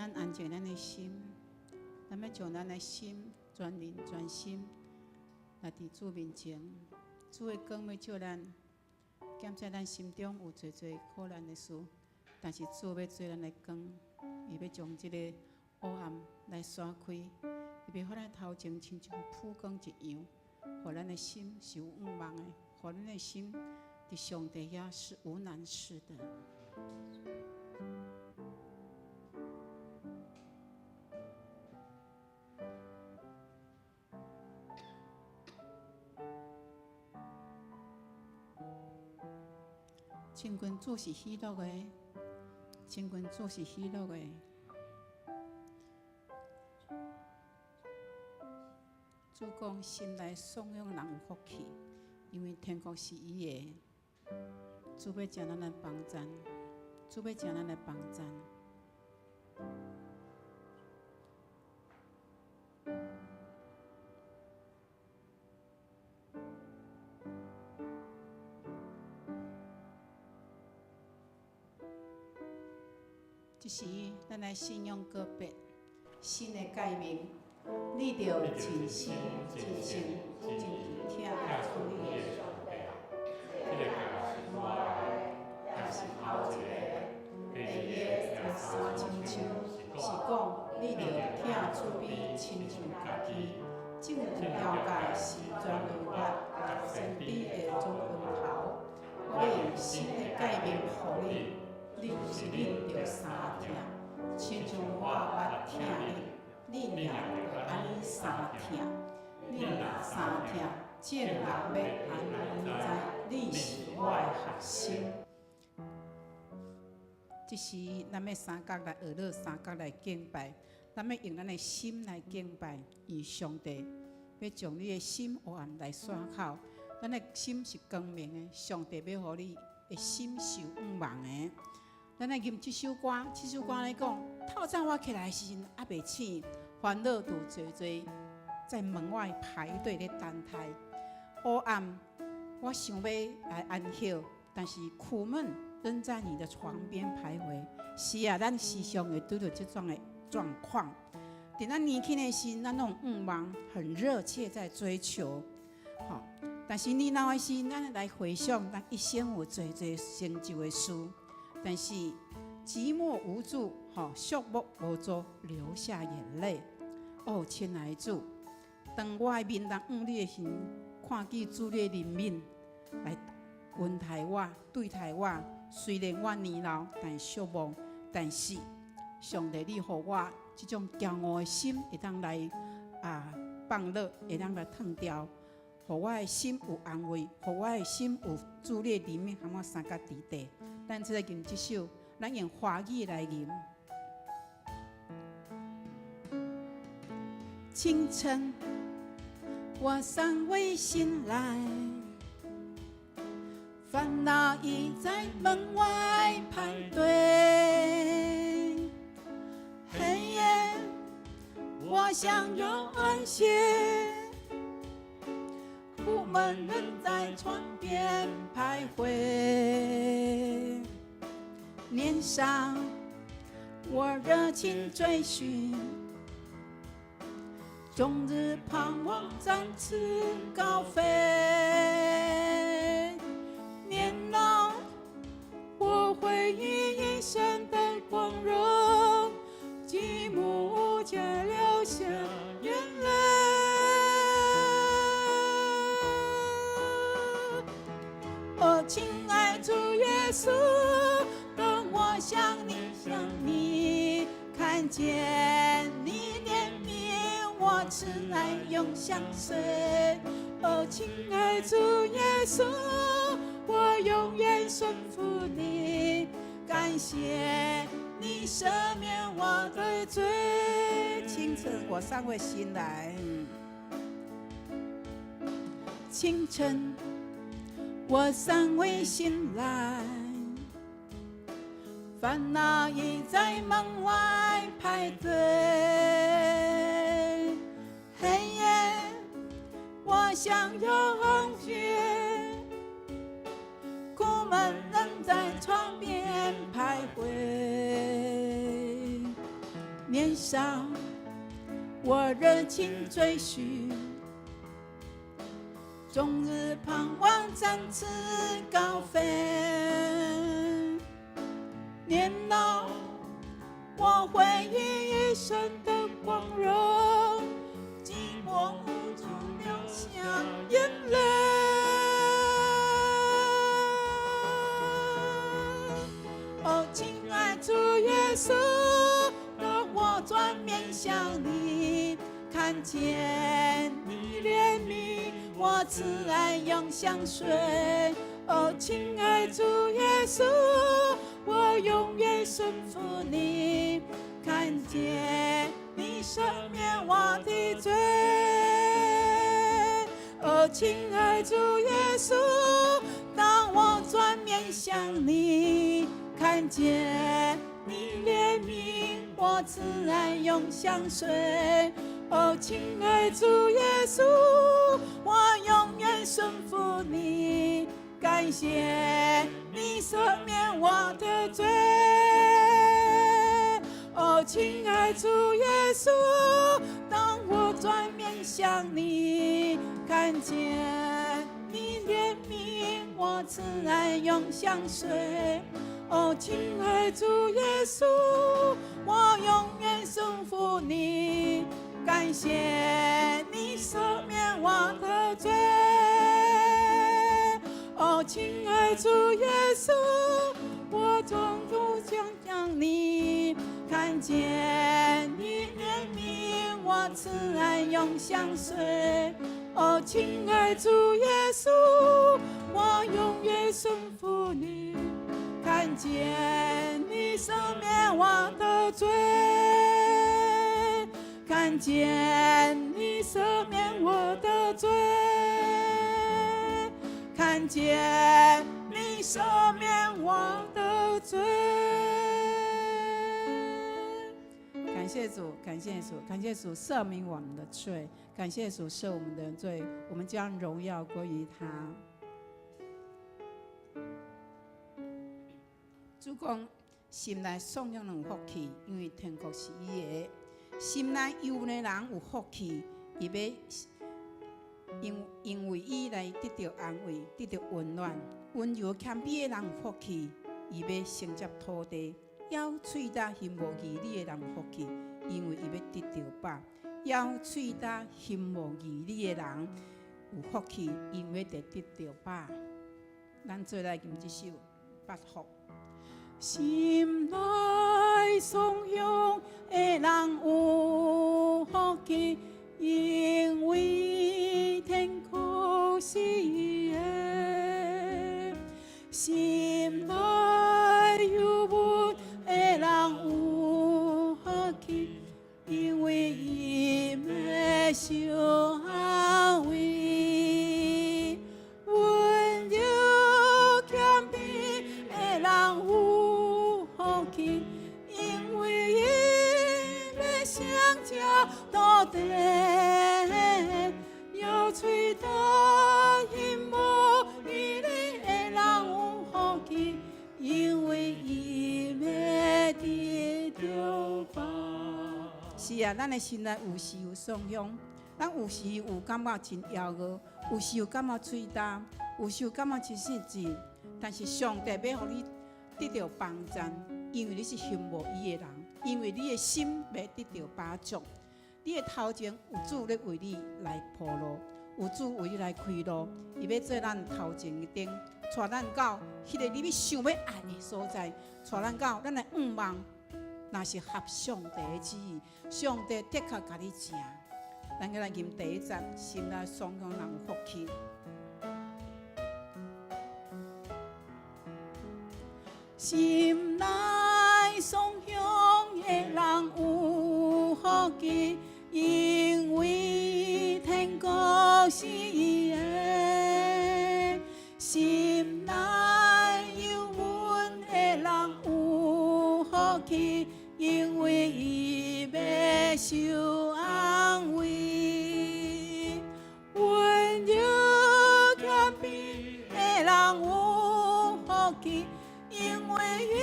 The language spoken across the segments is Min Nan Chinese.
咱安靜咱的心，咱欲將咱的心全人全心來佇主面前。主的光欲照咱，檢查咱心中有濟濟苦難的事，但是主欲做咱的光，伊欲將這個黑暗來散開，伊欲予咱頭前親像曝光一樣，予咱的心是有向望的，予咱的心佇上帝遐是無難事的。親近主是喜樂的，親近主是喜樂的。主講心內散養人有福氣，因為天國是伊的。主欲成咱的幫贊，主欲成咱的幫贊。這時，咱來信仰告別，新的誡命，你著盡心、盡性、盡意疼主你的上帝。這个誡是大的，也是頭一个。第二个也相親像，是講你著疼主比親像家己。這兩條誡是全律法佮先知的總源頭。我欲用新的誡命予恁，你就是恁著相疼，親像我捌疼恁，恁也著按呢相疼。恁若相疼，眾人欲按呢知恁是我的學生。這時，咱欲三角來學樂，三角來敬拜，咱欲用咱的心來敬拜，因為上帝欲將你的心黑暗來散開。咱的心是光明的，上帝欲予你的心是有向望的。咱來吟這首歌，這首歌咧講，透早我起來的時陣猶未醒，煩惱就濟濟在門外排隊咧等待。黑暗，我想欲來安歇，但是苦悶仍在你的床邊徘徊。是啊，咱時常會拄著這種的狀況。佇咱年輕的時，咱攏有向望，很熱切在追求，吼。但是年老的時，咱來回想，咱一生有濟濟成就的事，但是寂寞無助，吼，寂寞無助，流下眼淚。哦，親愛的主，當我的面目向你的時，看見主你的憐憫來恩待我，對待我。雖然我年老，但是寂寞，但是上帝，你予我這種驕傲的心，會當來啊放落，會當來褪掉，予我的心有安慰，予我的心有主你的憐憫，含我相佮佇底。咱這個吟這首，咱用華語來吟。清晨，我尚未醒來，煩惱已在門外排隊。黑夜，我想要安歇，苦悶仍在床邊徘徊。年少，我熱情追尋，終日盼望展翅高飛。年老，我回憶一生的光榮，寂寞無家流下眼淚。哦，親愛主耶穌，當我想你想你，看見你憐憫我，慈愛永相隨。哦，親愛主耶穌，我永遠順服你，感謝你赦免我的罪。清晨我尚未醒來，清晨我尚未醒來，煩惱已在門外排隊。黑夜，我想要安歇，苦悶仍在床邊徘徊。少，我熱情追尋，終日盼望展翅高飛。年老，我回憶一生的光榮，寂寞無助流下眼淚。哦，親愛主耶穌，當我轉面向你，看見你憐憫我，慈愛永相隨。哦，親愛主耶穌，我永遠順服你，看見你赦免我的罪。哦，親愛主耶穌，當我轉面向你，看見你憐憫我，慈愛永相隨。哦，親愛主耶穌，我永遠順服你，感謝你赦免我的罪。哦，親愛主耶穌，當我轉面向你，看見你憐憫我，慈愛永相隨。哦，親愛主耶穌，我永遠順服你，感謝你赦免我的罪。哦，親愛主耶穌，我轉頭向你，看見你憐憫我，慈愛永相隨。哦，親愛主耶穌，我永遠順服你，看見你赦免我的罪，看見你赦免我的罪，看見你赦免我的罪。感謝主，感謝主，感謝主赦免我們的罪，感謝主赦我們的罪，我們將榮耀歸於他。主講，心內爽朗人有福氣，因為天國是伊的；心內憂悶的人有福氣，伊欲因為伊來得著安慰，得著溫暖。溫柔謙卑的人有福氣，伊欲承接土地。枵喙焦心無義理的人有福氣，因為伊欲得著飽。枵喙焦心無義理的人有福氣，因為得著飽。咱做來吟這首《八福》。心內爽朗的人有福氣，因為天國是伊的。心內憂悶的人有福氣，因為伊欲受安慰。溫柔謙卑的人有福氣，因為伊欲承接土地。枵喙焦心無義理的人有福氣，因為伊欲得著飽。是啊，咱的心內有時有爽朗，咱有時有感覺真枵餓，有時有感覺喙焦，有時有感覺真細緻。但是上帝欲予你得著幫贊，因為你是心無義的人，因為你的心欲得著飽足，你的頭前有主咧為你來鋪路，有主為你來開路，伊欲做咱頭前的燈，帶咱到彼个你欲想欲愛的所在，帶咱到咱的願望，若是合上帝的旨意，上帝的確共你成。咱閣來吟第一節，心內爽朗人有福氣。心內爽朗的人有福氣，因為天國是伊的。心內憂悶的人有福氣，因為伊欲受安慰。溫柔謙卑的人有福氣，因為伊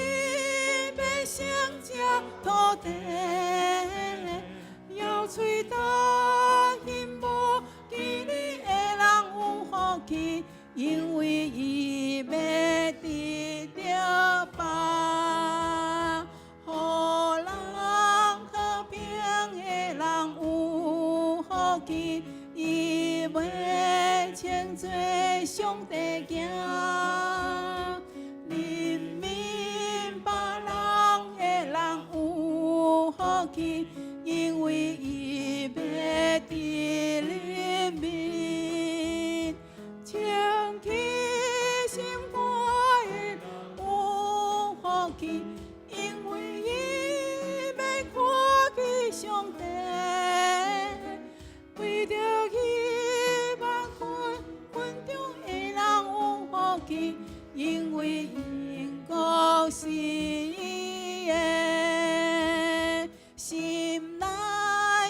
欲承接土地。氣，因為伊欲得著飽。予人和平的人有福氣，伊欲稱做上帝囝。憐憫別人的人有福氣，因為伊欲得憐憫。清氣心肝的有福氣，因為伊欲看見上帝。為著希望困困中的人有福氣，因為天國是伊的。心內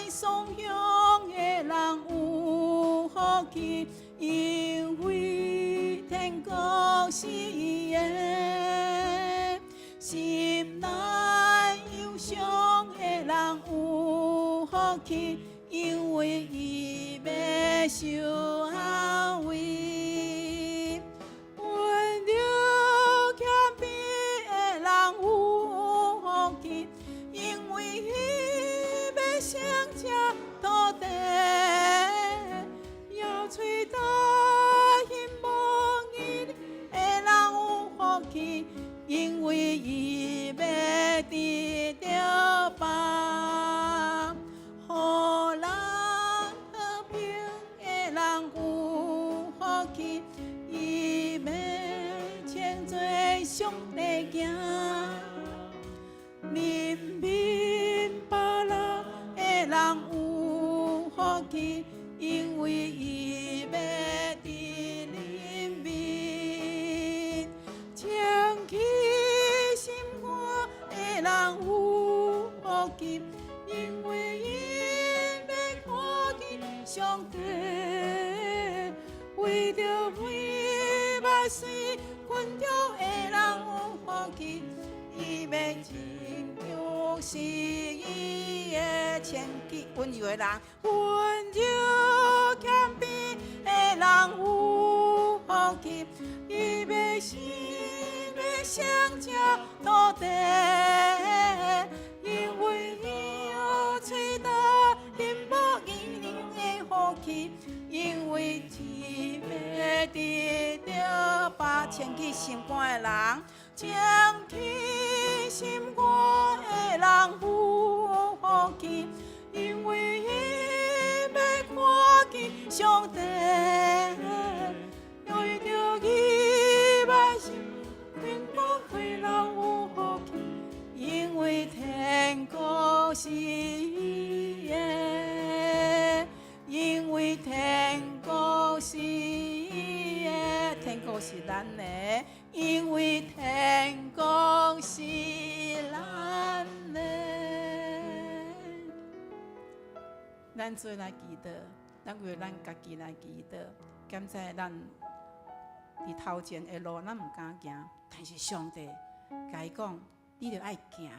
爽向的人有福氣，因為天國是伊的。心內憂傷的人有福氣，因為伊欲受安慰。溫柔謙卑的人有福氣，因為伊欲承接土地。搖喙焦興望義的人有福氣，因為伊欲得著飽。予人和平的人有福氣，伊欲稱做上帝囝。憐憫別人的人有福氣，因為伊欲得憐憫。清氣心肝的人有福氣，因為𪜶欲看見上帝。為著每目屎困中的人有福氣，伊欲親像是伊的清氣溫柔的人，溫柔謙卑的人有福氣，伊欲是欲承接土地，因為伊搖喙焦興無義人的福氣，因為伊欲得著飽。清氣心肝的人，清氣心肝的人有福氣，因為伊欲看見上帝。為著義百姓，天國的人有福氣，因為天國是伊的，因為天國是伊的，天國是咱的，因為天國是咱的。咱做來祈禱，咱為咱家己來祈禱，感謝咱佇頭前的路，咱毋敢行，但是上帝共伊講，你著愛行，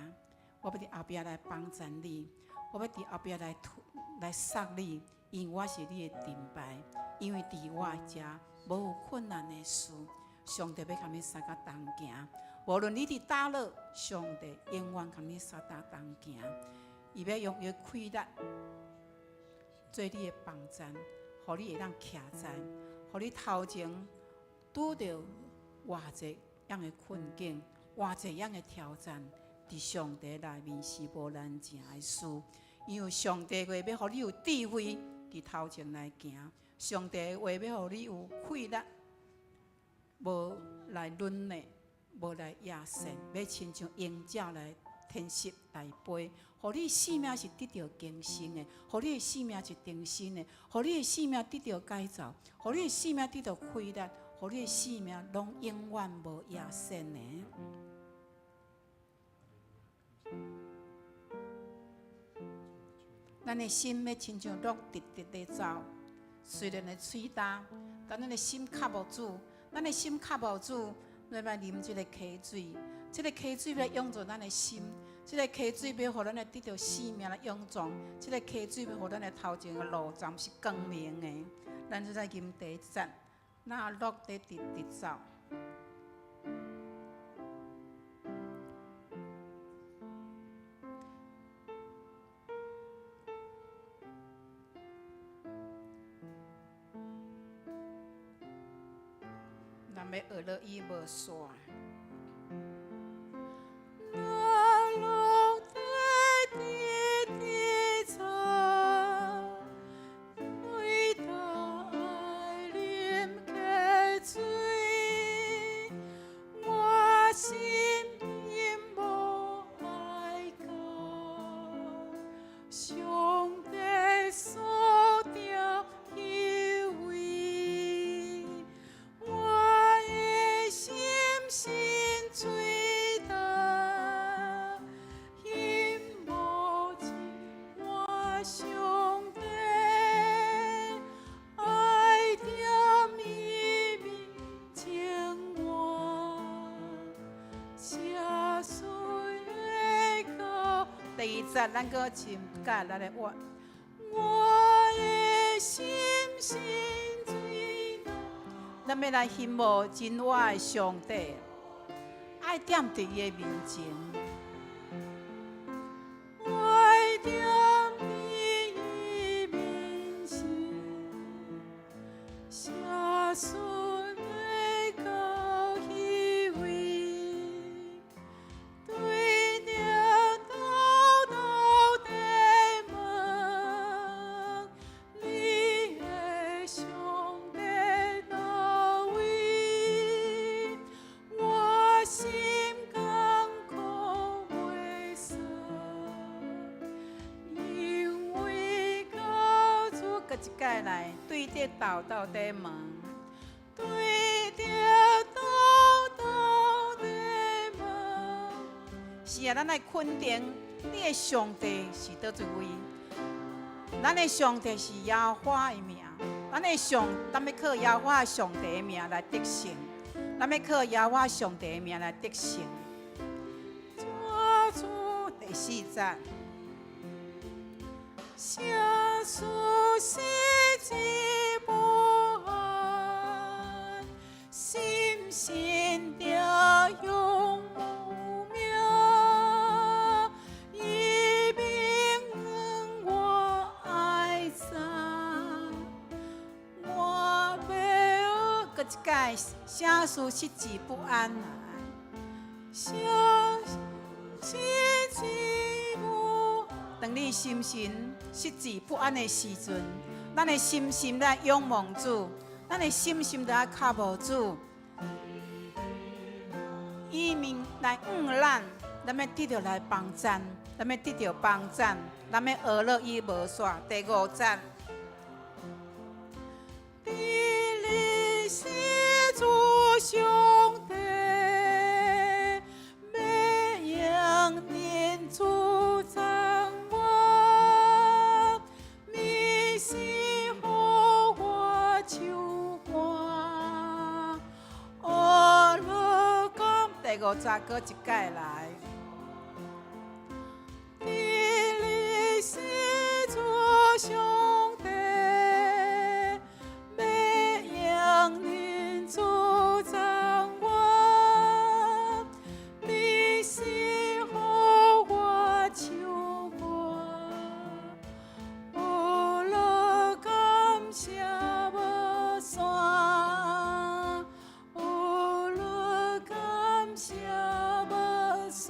我欲佇後壁來幫贊你，我欲佇後壁來推來捒你，因為我是你的盾牌，因為佇我遮無困難的事，上帝欲共你相佮同行。無論你佇佗落，上帝永遠共你相佮同行。伊欲用伊的氣力做你的幫贊，予你會當徛在，予你頭前拄著偌濟樣的困境，偌濟樣的挑戰，佇上帝內面是無難成的事。因為上帝話欲予你有智慧，佇頭前來行；上帝話欲予你有氣力，無來忍耐，無來壓線，欲親像鷹鳥來吞噬來飛，予你生命是得著更新的，予你的生命是重新的，予你的生命得著改造，予你的生命得著氣力，予你的生命攏永遠無壓線的。咱的心欲親像鹿直直咧走，雖然會喙焦，但咱的心靠無主，咱的心靠無主，咱欲啉這個溪水，這個溪水欲養壯咱的心，這個溪水欲予咱的得著生命來勇壯，這個溪水欲予咱的頭前的路站是光明的。咱就來吟第一節，若落地直直走。咱欲學樂伊無煞。若落地直直走，對大愛啉溪水，我心欣慕愛到上帝所定彼位，我的心心醉倒，欣慕真活上帝，愛踮伊面前活，寫水的歌。第二節，咱閣深甲咱的我，我的心心醉倒。咱欲來欣慕真活的上帝，愛踮佇伊的面前，愛踮佇伊面前，寫順的到彼位，對著道道的門，你的上帝佗位，我心艱苦袂散，因為到主閣一擺來，對著道道的門，對著道道的門。是啊，咱愛肯定你的上帝是佗一位？咱的上帝是耶和華的名，咱欲靠耶和華上帝的名來得勝，咱欲靠耶和華上帝的名來得勝。主第四節，寫書失志不安，心神定仰慕名，伊明我愛讚，我欲閣一擺寫書失志不安啊，寫失志不。當你心神失志不安的時陣，咱的心心來仰望主，咱的心心就愛靠慕主，伊面來向咱，咱欲得著來幫贊，咱欲得著幫贊，咱欲學樂伊無煞。第五節，佇你是主上帝，欲用恩主讚我，你是予我手肝，學樂講第五節閣一擺來。佇你是主上帝，欲用恩主讚我，你是予我手肝，學樂感謝無散，學樂感謝無散。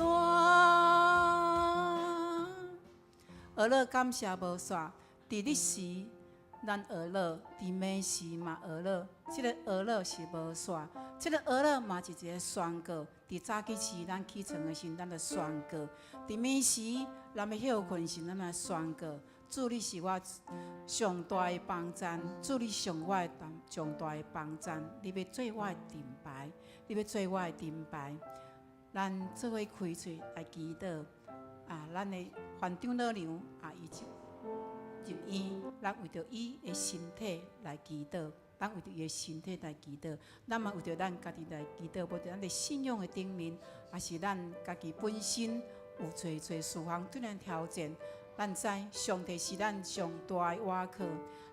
學樂感謝無散，佇日時咱學樂，佇暝時嘛學樂。這个學樂是無散，這个學樂嘛是一个宣告。佇早起時咱起床的時，咱就宣告；佇暝時咱欲歇睏時，咱來宣告。主你是我上大的幫贊，主你上我的上大的幫贊，你欲做我的盾牌，你欲做我的盾牌。咱做伙開喙來祈禱啊！咱的范長老娘啊，伊入院，咱為著伊的身體來祈禱，咱為著伊的身體來祈禱，咱嘛為著咱家己來祈禱，無佇咱的信仰的頂面，抑是咱家己本身有濟濟事項對咱挑戰。咱知上帝是咱上大的倚靠，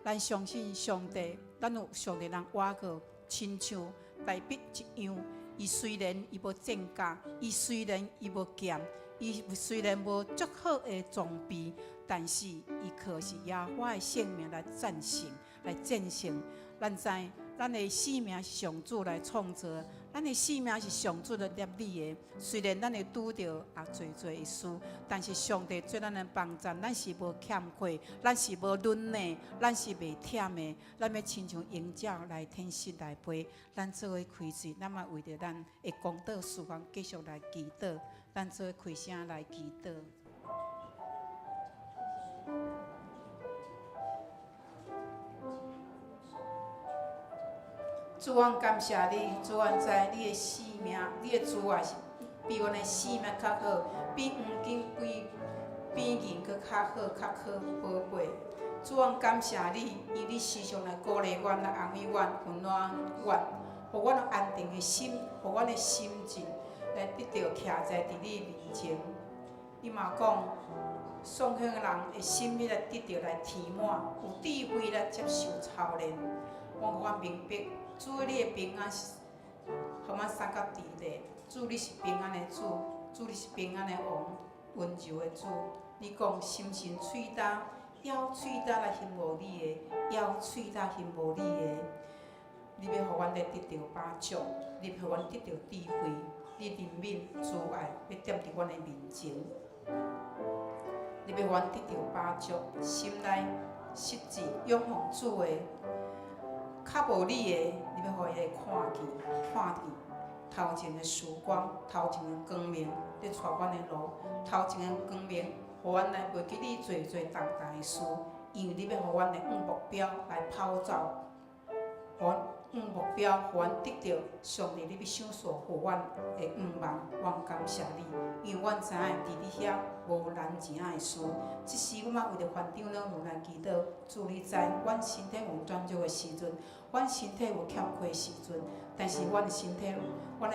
咱相信上帝，咱有上帝人倚靠，親像大衛一樣。伊雖然伊無戰甲，伊雖然伊無劍，伊雖然無足好的裝備，但是伊靠是耶和華的聖名來戰勝，來戰勝。咱知咱的生命是上主來創造，咱的生命是上主來立你的。雖然咱會拄著啊濟濟的事，但是上帝做咱的幫贊，咱是無欠缺，咱是無軟的，咱是袂忝的。咱欲親像鷹鳥來天使來飛，咱做伙開喙，咱嘛為著咱的講道事工繼續來祈禱，咱做伙開聲來祈禱。主，阮感謝你，主，阮知你的生命，你的慈愛是比阮的生命較好，比黃金比比銀閣較好，較可寶貴。主，阮感謝你，因你時常來鼓勵阮，來安慰阮，溫暖阮，予阮有安定的心，予阮的心情來得著徛在佇你面前。你嘛講，喪氣的人的心欲來得著來填滿，有智慧來接受操練。我予阮明白。主，你的平安是予阮三角佇咧。主，你是平安的主，主你是平安的王，溫柔的主。你講心神喙焦，枵喙焦來欣慕你的，枵喙焦欣慕你的。你欲予阮來得著飽足，你欲予阮得著智慧，你憐憫慈愛欲踮佇阮的面前。你欲予阮得著飽足，心內實際仰望主的。較無你的，你欲予伊來看見，看見頭前的曙光，頭前的光明，咧帶阮的路，頭前的光明，予阮來袂記你濟濟重重的事，因為你欲予阮來向目標來跑走，予阮向目標，予阮得著上帝你欲賞賜予阮的願望，阮感謝你，因為阮知影佇你遐無難成的事。這時，我嘛為著范長老來祈禱，主你知，阮身體有軟弱的時陣，阮身體有欠缺的時陣，但是阮的身體，阮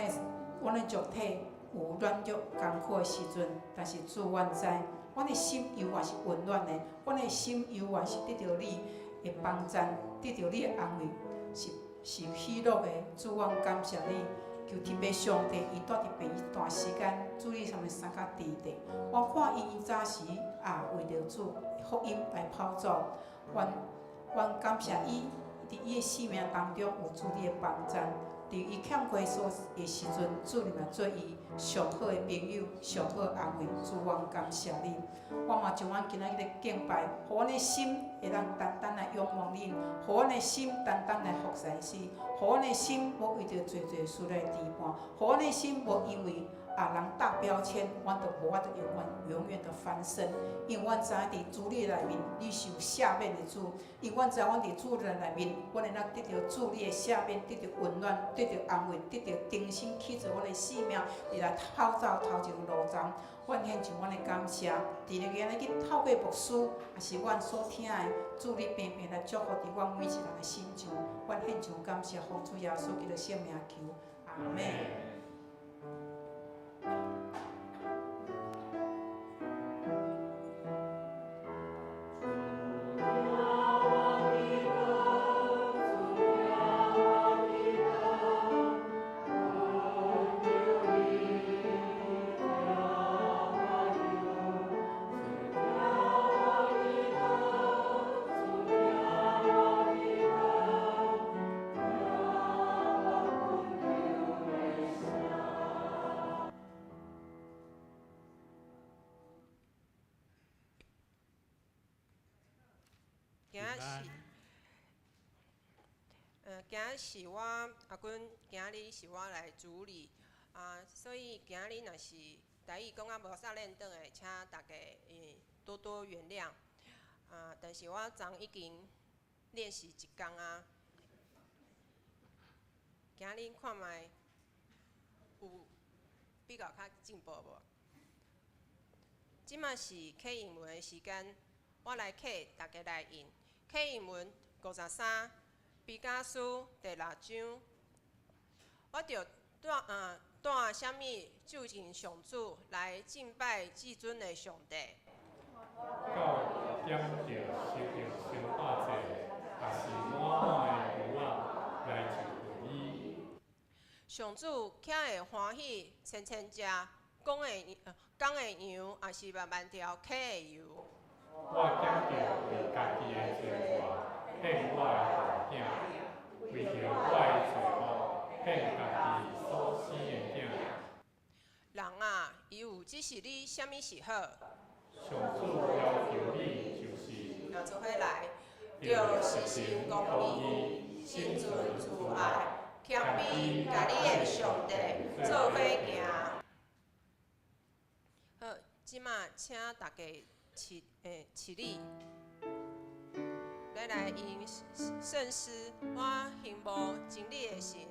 的肉體有軟弱艱苦的時陣，但是主阮知，阮的心猶原是溫暖的，阮的心猶原是得著你的幫贊，得著你的安慰，是是喜樂的。主，阮感謝你。求特別上帝，伊蹛佇病一段時間，主你啥物三較佇地。我看伊伊早時也為著主福音來跑走，阮阮感謝伊，佇伊的生命當中有主你的幫贊。佇伊欠缺所的時陣，主你嘛做伊上好的朋友，上好的安慰。主，阮感謝你。我嘛將阮今仔日的敬拜，予阮的心會當單單來仰望你，予阮的心單單來服侍你，予阮的心無為著濟濟事來擔擔，予阮的心無因為啊人貼標籤，阮就無法度永遠永遠的翻身。因為阮知影佇主你內面，你是有赦免的主。因為阮知影阮佇主你內面，阮會當得著主你的赦免，得著溫暖，得著安慰，得著重新起做阮的生命，佇來跑走頭前路途。阮獻上阮的感謝，佇咧今仔日透過牧師，也是阮所聽的，主你平平來祝福佇阮每一人的心上。阮獻上感謝，奉主耶穌基督聖名求，阿們。今仔是，今仔是我阿君，今日是我來主禮啊，所以今日若是台語講啊無啥輪轉的，請大家多多原諒啊。但是我昨已經練習一工啊，今日看覓有比較較進步無？這馬是啟應文的時間。我來啟，大家來應。啟應文53，彌迦書第六章。我著帶啥物就近上主來敬拜至尊的上帝。到點著收著燒百祭，抑是滿滿的牛仔來就近你。上主岂會歡喜千千隻公的公的羊，抑是萬萬條溪的油？我減著為家己的罪過，獻我的大囝；為著我的罪惡，獻家己所生的囝。人啊，伊有指示你啥物是好？上主要求你就是若做伙來，著實行公義，心存慈愛，謙卑，共你的上帝做伙行。好，這馬請大家起立，咱來用聖詩，我興慕真理的神。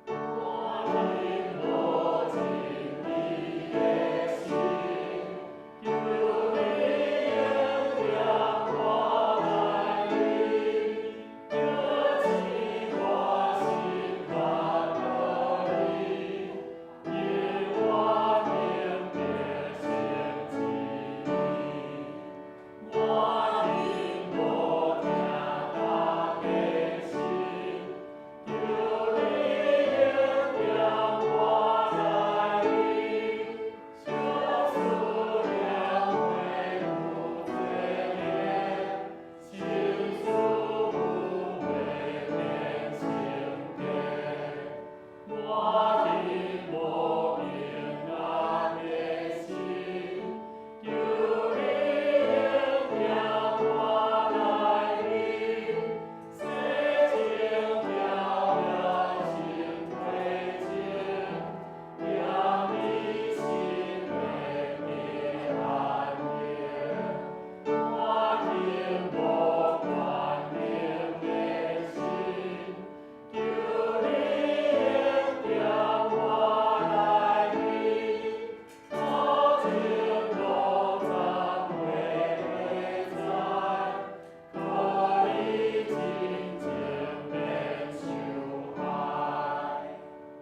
我興慕真理的神，求你恩典我內裡，潔淨我心願樂你，引我明白神旨意。我興慕聽大家心，求你恩典我內裡，小思念會有罪孽，心思有會變成假。我興慕平安的心，求你恩典我內裡，洗淨了良心潔淨，讓你心會得安寧。我興慕觀明的心，求你恩典我內裡，頭前路站袂在，靠你真正免受害。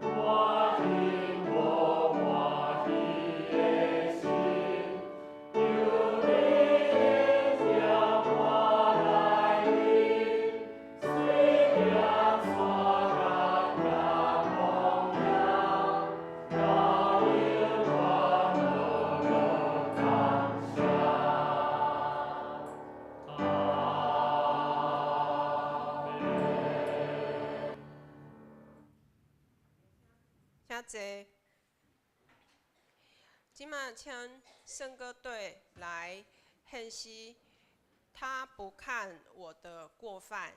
我興慕歡喜的心，求你恩典我內裡，隨行山間甲曠野，到永遠樂樂感謝。阿們。請坐。這馬請聖歌隊來獻詩，他不看我的過犯。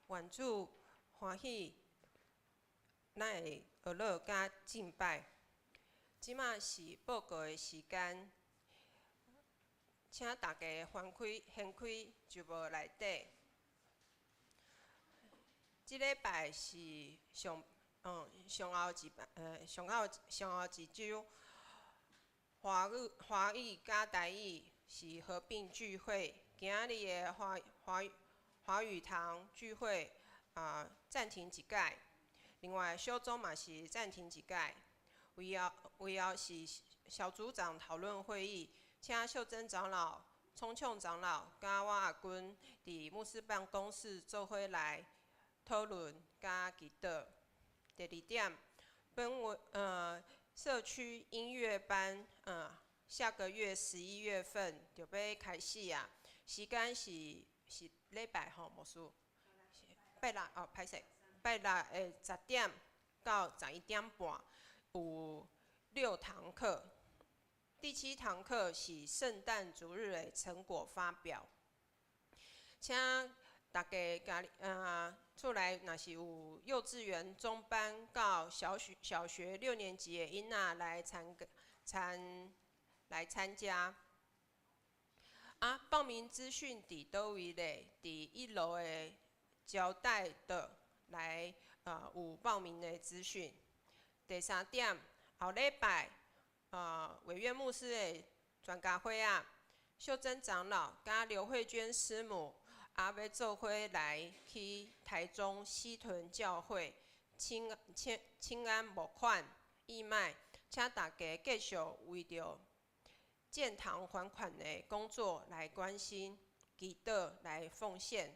願主歡喜，咱的學樂佮敬拜。這馬是報告的時間，請大家翻開掀開舊報內底。這禮拜是上後一呃上後上後一週，華語佮台語是合併聚會。今仔日的華語堂聚會啊暫停一擺，另外小組嘛是暫停一擺。為後是小組長討論會議，請秀珍長老、聰暢長老佮我阿君佇牧師辦公室做伙來討論佮祈禱。第二點，本位社區音樂班，下個月11月份就欲開始啊，時間是禮拜吼，牧師，拜六哦，歹勢，拜六的10點到11點半有六堂課，第七堂課是聖誕主日的成果發表，請大家家厝內若是有幼稚園中班到小學六年級的囡仔來參加。啊，報名資訊佇佗位咧？佇一樓的招待的來，有報名的資訊。第三點，後禮拜，委員牧師的全家會啊，秀珍長老佮劉慧娟師母啊，欲做伙來去台中西屯教會請安募款義賣，請大家繼續為著建堂還款的工作來關心、祈禱、來奉獻。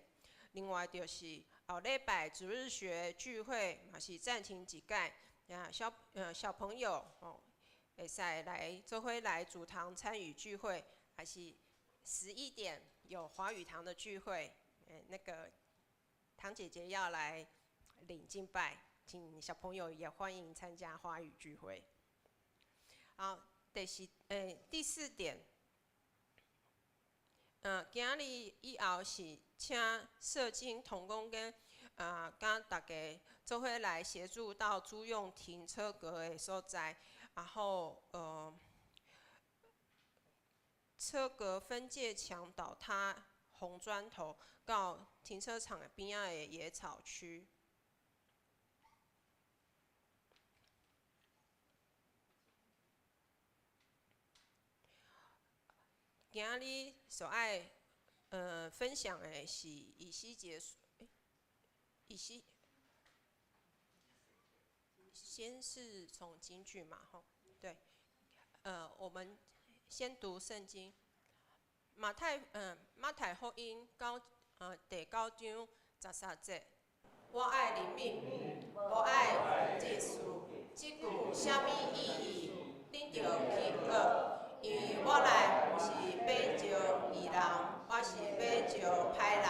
另外就是後禮拜主日學聚會嘛是暫停一擺，啊小朋友哦，會使來做伙來主堂參與聚會，還是11點有華語堂的聚會，那個唐姐姐要來領敬拜，請小朋友也歡迎參加華語聚會。好，第四點，今仔日以後是請社經同工跟佮大家做伙來協助到租用停車格的所在，然後車格分界牆倒塌紅磚頭到停車場邊仔的野草區。今仔日所愛分享的是以西結書，以西，先是從金句嘛，吼，對，我們先讀聖經，馬太福音第九章十三節，我愛憐憫，無愛祭祀，這句有啥物意義？恁著去學。因為我來毋是欲召義人，我是欲召歹人。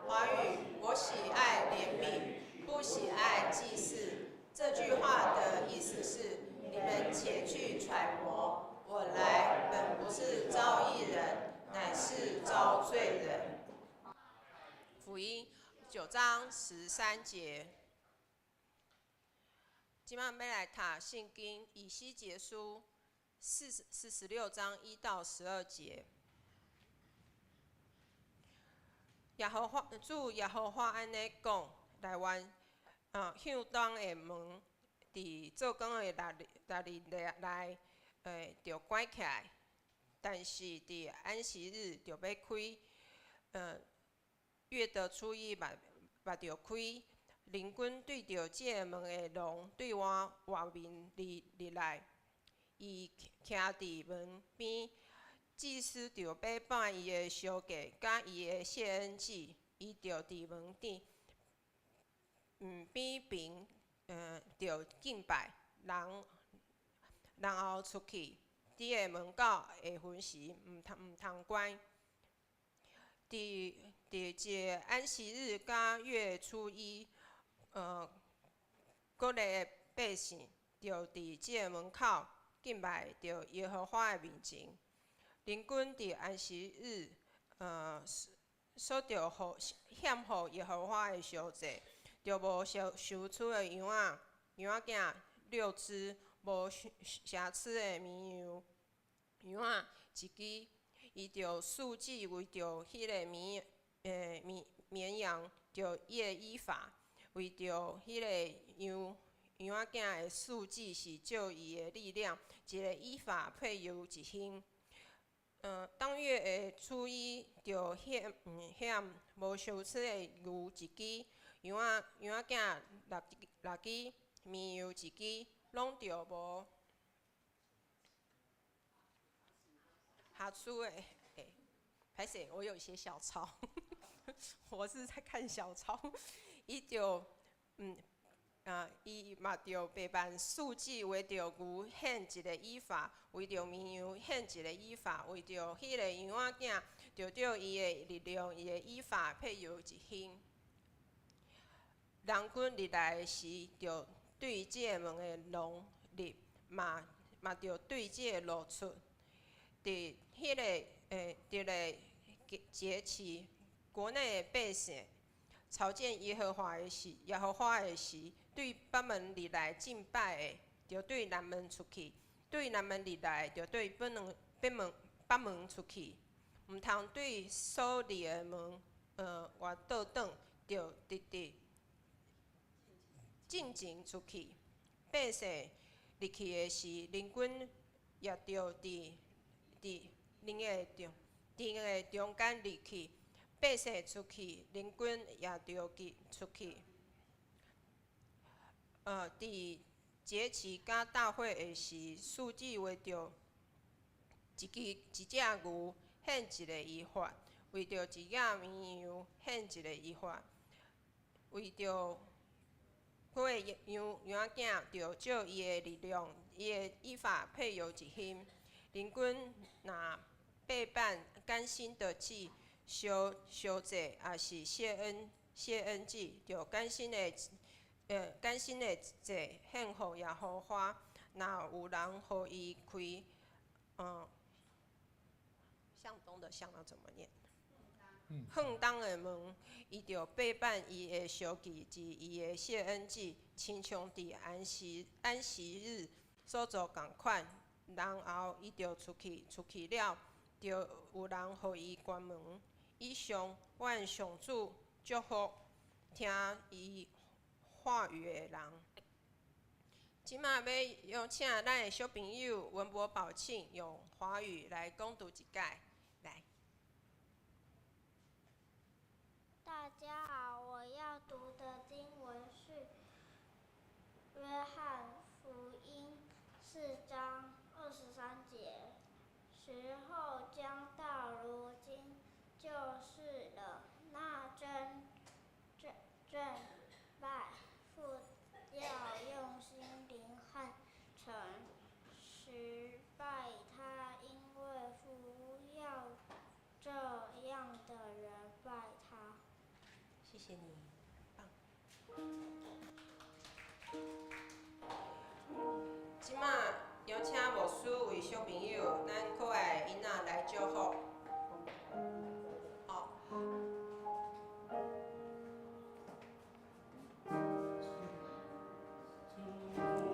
華語，我喜愛憐憫，不喜愛祭祀。這句話的意思是，你們且去揣摩。我來本不是召義人，乃是召罪人。福音9章13節。這擺欲來讀聖經以西結書46章1到12節。耶和華主耶和華按呢講：來願向東的門，佇做工的六日內，著關起來，但是佇安息日著欲開。月的初一嘛著開。靈軍對著這个門的龍對我外面入來，伊徛佇門邊，祭司著欲獻伊的燒祭佮伊的謝恩祭，伊著佇門頂邊爿著敬拜，然後出去，佇个門口下昏時，毋通關。佇一个安息日佮月初一，國內的百姓著佇這个門口敬拜佇耶和華的面前。靈軍佇安息日，所著予獻予耶和華的燒祭，著無瑕疵的羊仔羊仔囝六隻，無瑕疵的綿羊羊仔一支。伊著素祭為著彼个綿綿綿羊，著一个伊法，為著彼个羊羊仔囝的素祭是照伊的力量，一个伊法配油一欣。當月的初一，著獻無瑕疵的牛一支，羊仔羊仔囝六支，綿羊一支，攏著無瑕疵的。欸，歹勢，我有寫小抄，我是在看小抄。伊著伊嘛著白辦素祭，為著牛獻一個伊法，為著綿羊獻一個伊法，為著彼个羊仔囝，著照伊的力量，一個伊法配油一欣。人均入來時，著對這個門的廊入，嘛著對這個路出。佇彼个佇個節期，國內的百姓朝見耶和華的時，對北門入來敬拜的，著對南門出去；對南門入來，著對北門出去。毋通對所入的門，外倒轉，著直直進前出去。百姓入去的時，人均也著佇恁的中間入去。百姓出去，人均也著去出去。佇節期佮大會的時，素祭為著一隻牛獻一个伊法，為著一隻綿羊獻一个伊法，為著幾个羊羊仔囝，著照伊的力量，一个伊法配油一欣。人均若八辦甘心的祭，燒燒祭，抑是謝恩祭，著甘心的祭獻予耶和華。若有人予伊開，向東的向要怎麼念？向東的門，伊著八辦伊的燒祭及伊的謝恩祭，親像佇安息日所做仝款。然後伊著出去，出去了，著有人予伊關門。以上願上主祝福聽伊話語的人。這馬欲邀請咱的小朋友文博寶慶用華語來講讀一解，來。大家好，我要讀的經文是《約翰福音》4章23節。時候將到，如今就是了。那真正拜父要用心靈和誠實拜他，因為父要這樣的人拜他。謝謝你，棒。這馬邀請牧師為小朋友，咱可愛的囡仔來祝福。好。主。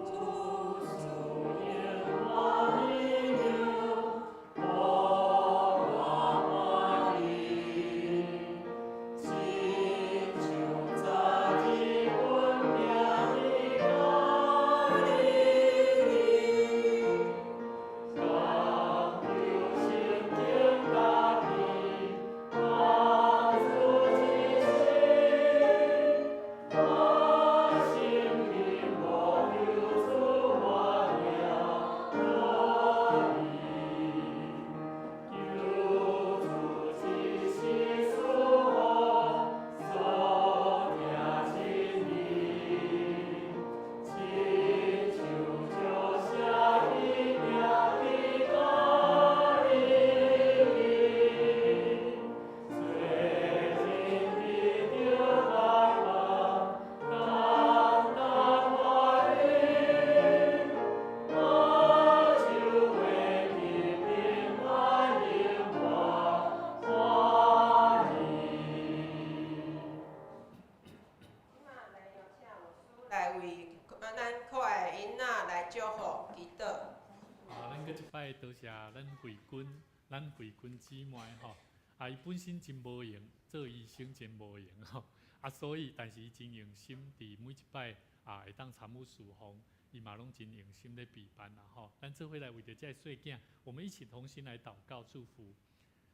擺多謝咱慧君，咱慧君姊妹吼，啊，伊本身真無閒，做醫生真無閒吼，啊，所以但是伊真用心，佇每一擺啊會當參與侍奉，伊嘛攏真用心咧備辦啦吼。咱做伙來為著這个細囝，我們一起同心來禱告祝福。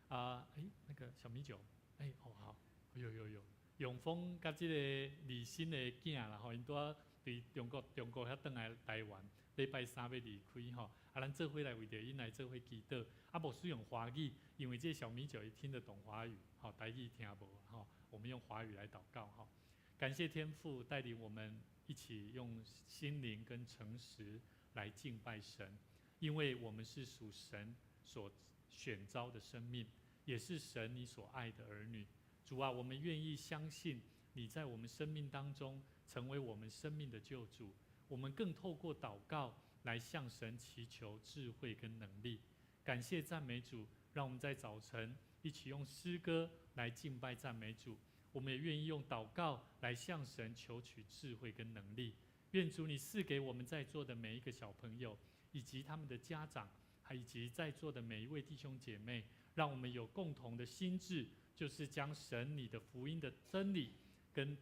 啊，欸，那個小米酒，欸，哦好，有有有，永豐佮這個李新的囝啦吼，𪜶拄仔對中國遐轉來台灣，禮拜三欲離開吼，啊，咱做伙來為著𪜶來做伙祈禱。啊，牧師用華語，因為這個小米酒伊聽得懂華語，吼，台語聽無吼，我們用華語來禱告吼。感謝天父帶領我們一起用心靈跟誠實來敬拜神，因為我們是屬神所選召的生命，也是神你所愛的兒女。主啊，我們願意相信你在我們生命當中成為我們生命的救主。我們更透過禱告來向神祈求智慧跟能力。感謝讚美主，讓我們在早晨一起用詩歌來敬拜讚美主。我們也願意用禱告來向神求取智慧跟能力。願主你賜給我們在座的每一個小朋友，以及他們的家長，還以及在座的每一位弟兄姐妹，讓我們有共同的心志，就是將神你的福音的真理跟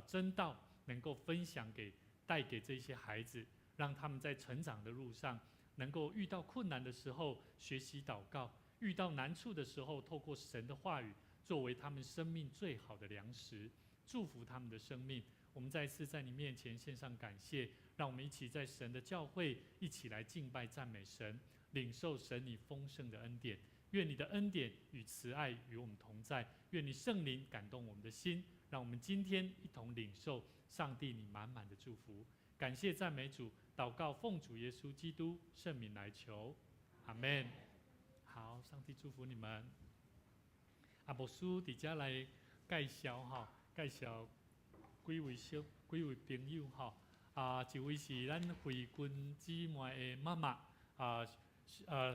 真道，能夠分享給帶給這些孩子，讓他們在成長的路上，能夠遇到困難的時候學習禱告，遇到難處的時候，透過神的話語作為他們生命最好的糧食，祝福他們的生命。我們再次在你面前獻上感謝，讓我們一起在神的教會一起來敬拜讚美神，領受神你豐盛的恩典。願你的恩典與慈愛與我們同在，願你聖靈感動我們的心，讓我們今天一同領受上帝你滿滿的祝福。感謝讚美主，禱告奉主耶穌基督聖名來求，阿門。好，上帝祝福你們。啊，牧師佇遮來介紹吼，介紹幾位小幾位朋友吼。啊，一位是咱慧君姊妹的媽媽啊，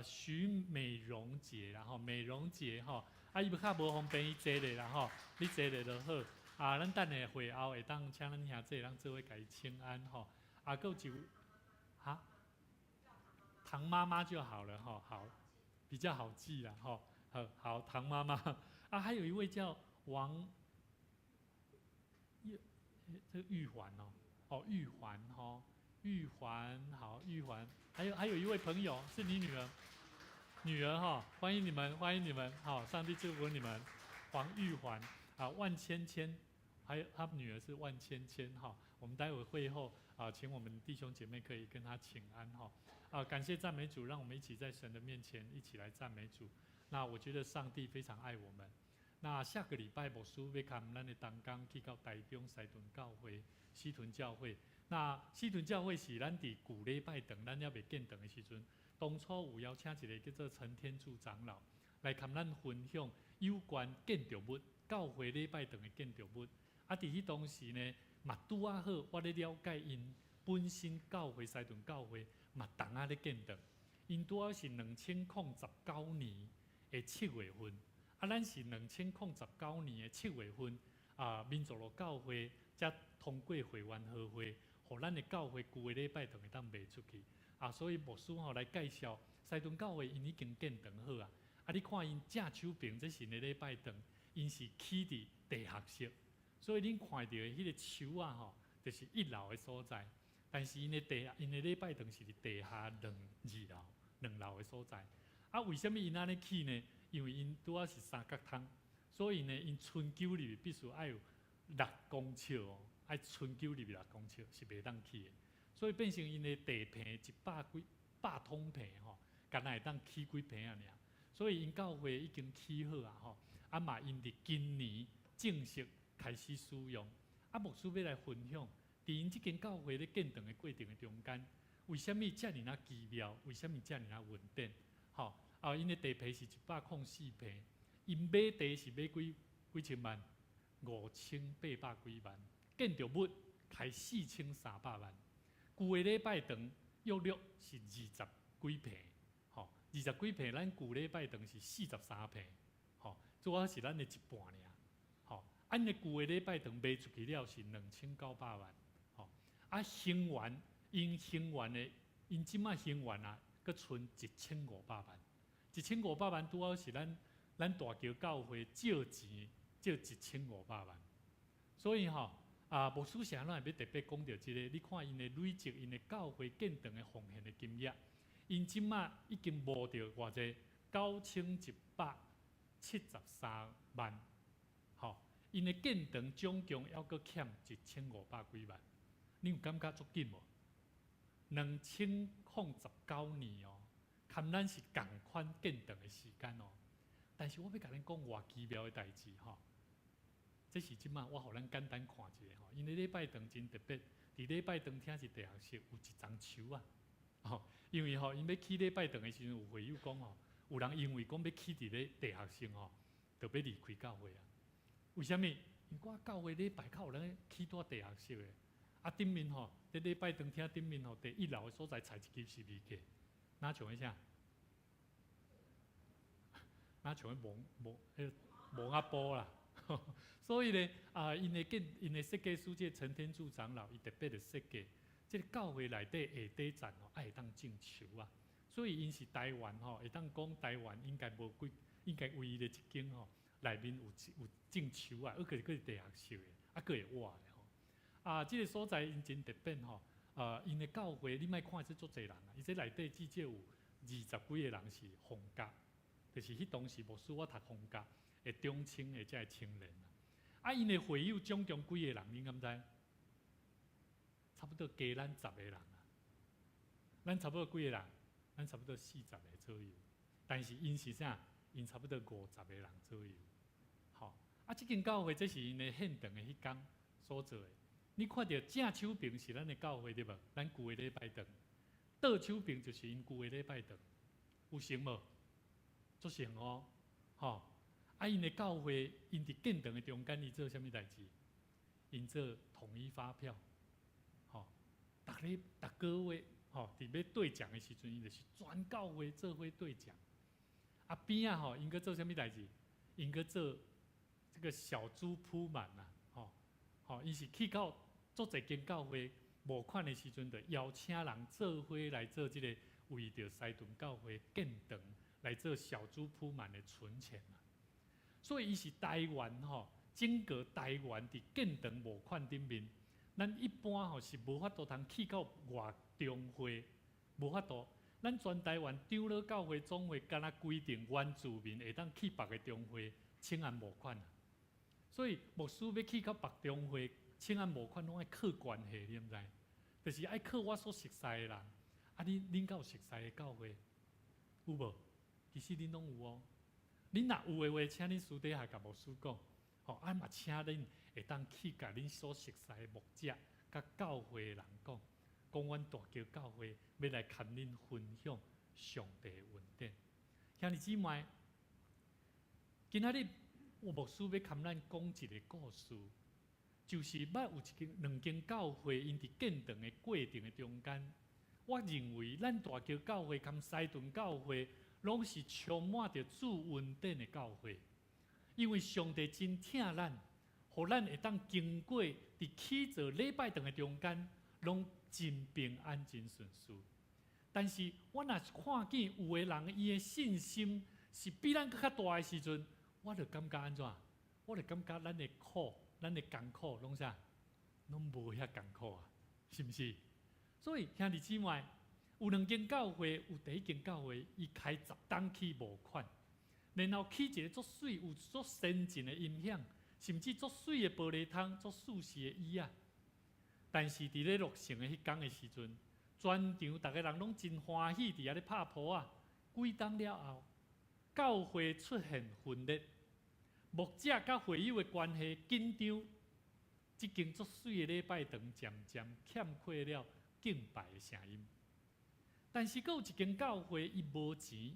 許美容姐，然後美容姐吼，啊，伊較無方便伊坐咧啦吼，你坐咧就好。啊，咱等下會後會當請咱兄弟人做伙共伊請安吼。啊，閣有一位，哈，唐媽媽就好了吼，好，比較好記啦吼。好，好，唐媽媽。啊，還有一位叫王，玉，這個玉環哦，哦，玉環吼，玉環，好，玉環。還有一位朋友是你女兒，女兒哈，歡迎你們，歡迎你們，好，上帝祝福你們，黃玉環，啊，萬芊芊，還有他女兒是萬芊芊哈，我們待會會後啊，請我們弟兄姐妹可以跟他請安哈，啊，感謝讚美主，讓我們一起在神的面前一起來讚美主。那我覺得上帝非常愛我們。那下個禮拜牧師欲佮咱的同工去到台中西屯教會，西屯教會。那西屯教會是咱佇舊禮拜堂，咱猶未建堂的時陣，當初有邀請一個叫做陳天柱長老來共咱分享有關建築物、教會禮拜堂的建築物。啊，佇彼當時呢，嘛拄仔好，我咧了解𪜶本身教會西屯教會嘛同仔咧建堂，𪜶拄仔是2019年的7月份，啊，咱是2019年的七月份，啊，民族路教會才通過會員和會，予咱的教會舊的禮拜堂會當賣出去，啊，所以牧師吼來介紹西屯教會，𪜶已經建堂好啊，啊，你看𪜶正手邊這是的禮拜堂，𪜶是起佇地下室，所以恁看著的彼個樹仔吼，就是一樓的所在，但是𪜶的禮拜堂是佇地下二樓兩樓的所在。啊，為啥物𪜶按呢起呢？因為𪜶拄仔是三角窗，所以呢，𪜶伸勼入去必須愛有6公尺哦，愛伸勼入去六公尺是袂當起的。所以變成𪜶的地坪一百幾百通坪吼，干焦會當起幾坪仔爾。所以𪜶教會已經起好啊吼，啊嘛𪜶佇今年正式開始使用。啊，牧師欲來分享，佇𪜶這間教會咧建堂的過程的中間，為啥物遮爾仔奇妙？為啥物遮爾仔穩定？吼，啊，𪜶的地皮是104坪，𪜶買地是買幾幾千萬，5800幾萬，建築物開4300萬。舊的禮拜堂約略是二十幾坪，吼，二十幾坪，咱舊禮拜堂是43坪，吼，主要是咱的一半爾，吼，按呢舊的禮拜堂賣出去了是2900萬，吼，啊，興源，𪜶興源的，𪜶這馬興源啊，閣賰一千五百萬，一千五百萬拄好是咱大橋教會借錢借一千五百萬，所以吼啊，牧師是按怎會欲特別講著這个？你看𪜶的累積，𪜶的教會建堂的奉獻的金額，𪜶這馬已經募著偌濟9173萬，吼，𪜶的建堂總共猶閣欠一千五百幾萬，你有感覺足緊無？2019年哦，含咱是仝款建堂的時間哦。但是我欲共恁講偌奇妙的代誌吼，這是這馬我予咱簡單看一下吼，因為禮拜堂真特別，佇禮拜堂廳是地下室有一叢樹仔，吼，因為吼𪜶欲起禮拜堂的時陣，有會友講吼，有人因為講欲起佇咧地下室吼，就欲離開教會啊。為啥物？因為我教會禮拜較有人起佇地下室的。啊，頂面吼，佇禮拜堂廳頂面吼，佇一樓的所在踩一支十字架，若像彼啥？若像彼摸摸彼摸仔布啦。所以咧，啊，𪜶的設計師這個陳天柱長老，伊特別的設計，這个教會內底下底層吼，愛會當種樹仔。所以𪜶是台灣吼，會當講台灣應該無幾，應該唯一的一間吼，內面有種樹仔，閣閣是地下室的，啊，閣會活的吼。啊，這个所在𪜶真特別吼，啊，𪜶的教會你莫看這足濟人啊，伊這內底至少有二十幾个人是奉教，就是彼當時牧師我讀奉教的中青的這个青年啊。啊，𪜶的會友總共幾个人？恁敢知？差不多加咱十个人啊。咱差不多幾个人？咱差不多40個左右。但是𪜶是啥？𪜶差不多50個人左右。吼，啊，這間教會這是𪜶的獻堂的彼工所做的。你看著正手爿是咱的教會對無？咱舊的禮拜堂，倒手爿就是𪜶舊的禮拜堂，有成無？足成哦，吼！啊，𪜶的教會，𪜶佇建堂的中間，伊做啥物代誌？𪜶做統一發票，吼！逐日逐個月，吼，佇欲兌獎的時陣，𪜶就是全教會做伙兌獎。啊，邊仔吼，𪜶閣做啥物代誌？𪜶閣做這個小豬撲滿啊，吼吼，伊是去到足濟間教會募款的時陣，就邀請人做伙來做這個為著西屯教會建堂來做小豬撲滿的存錢啊。所以伊是台灣吼，整個台灣佇建堂募款頂面，咱一般吼是無法度通去到外中會，無法度。咱全台灣長老教會總會敢若規定原住民會當去別个中會請按募款啊。所以牧師欲去到別中會請按募款，攏愛靠關係，你毋知？就是愛靠我所熟似的人。啊，恁敢有熟似的教會？有無？其實恁攏有哦。恁若有的話，請恁私底下共牧師講，吼，啊嘛請恁會當去共恁所熟似的牧者、佮教會的人講，講阮大橋教會欲來共恁分享上帝的恩典。兄弟姊妹，今仔日有牧師欲共咱講一个故事，就是捌有一間兩間教會，𪜶佇建堂的過程的中間，我認為咱大橋教會佮西屯教會攏是充滿著主恩典的教會，因為上帝真疼咱，予咱會當經過佇起造禮拜堂的中間，攏真平安、真順遂。但是我若是看見有的人伊的信心是比咱閣較大的時陣，我就感覺按怎？我就感覺咱的苦、咱的艱苦攏啥？攏無遐艱苦啊，是毋是？所以兄弟姊妹，有兩間教會，有第一間教會，伊開10冬去募款，然後起一个足媠、有足先進的音響，甚至足媠的玻璃窗、足舒適的椅仔。但是佇咧落成的彼工的時陣，全場逐个人攏真歡喜，佇遐咧拍噗仔。幾冬了後，教會出現分裂，牧者佮會友的關係緊張，這間足媠的禮拜堂漸漸欠缺了敬拜的聲音。但是，閣有一間教會，伊無錢，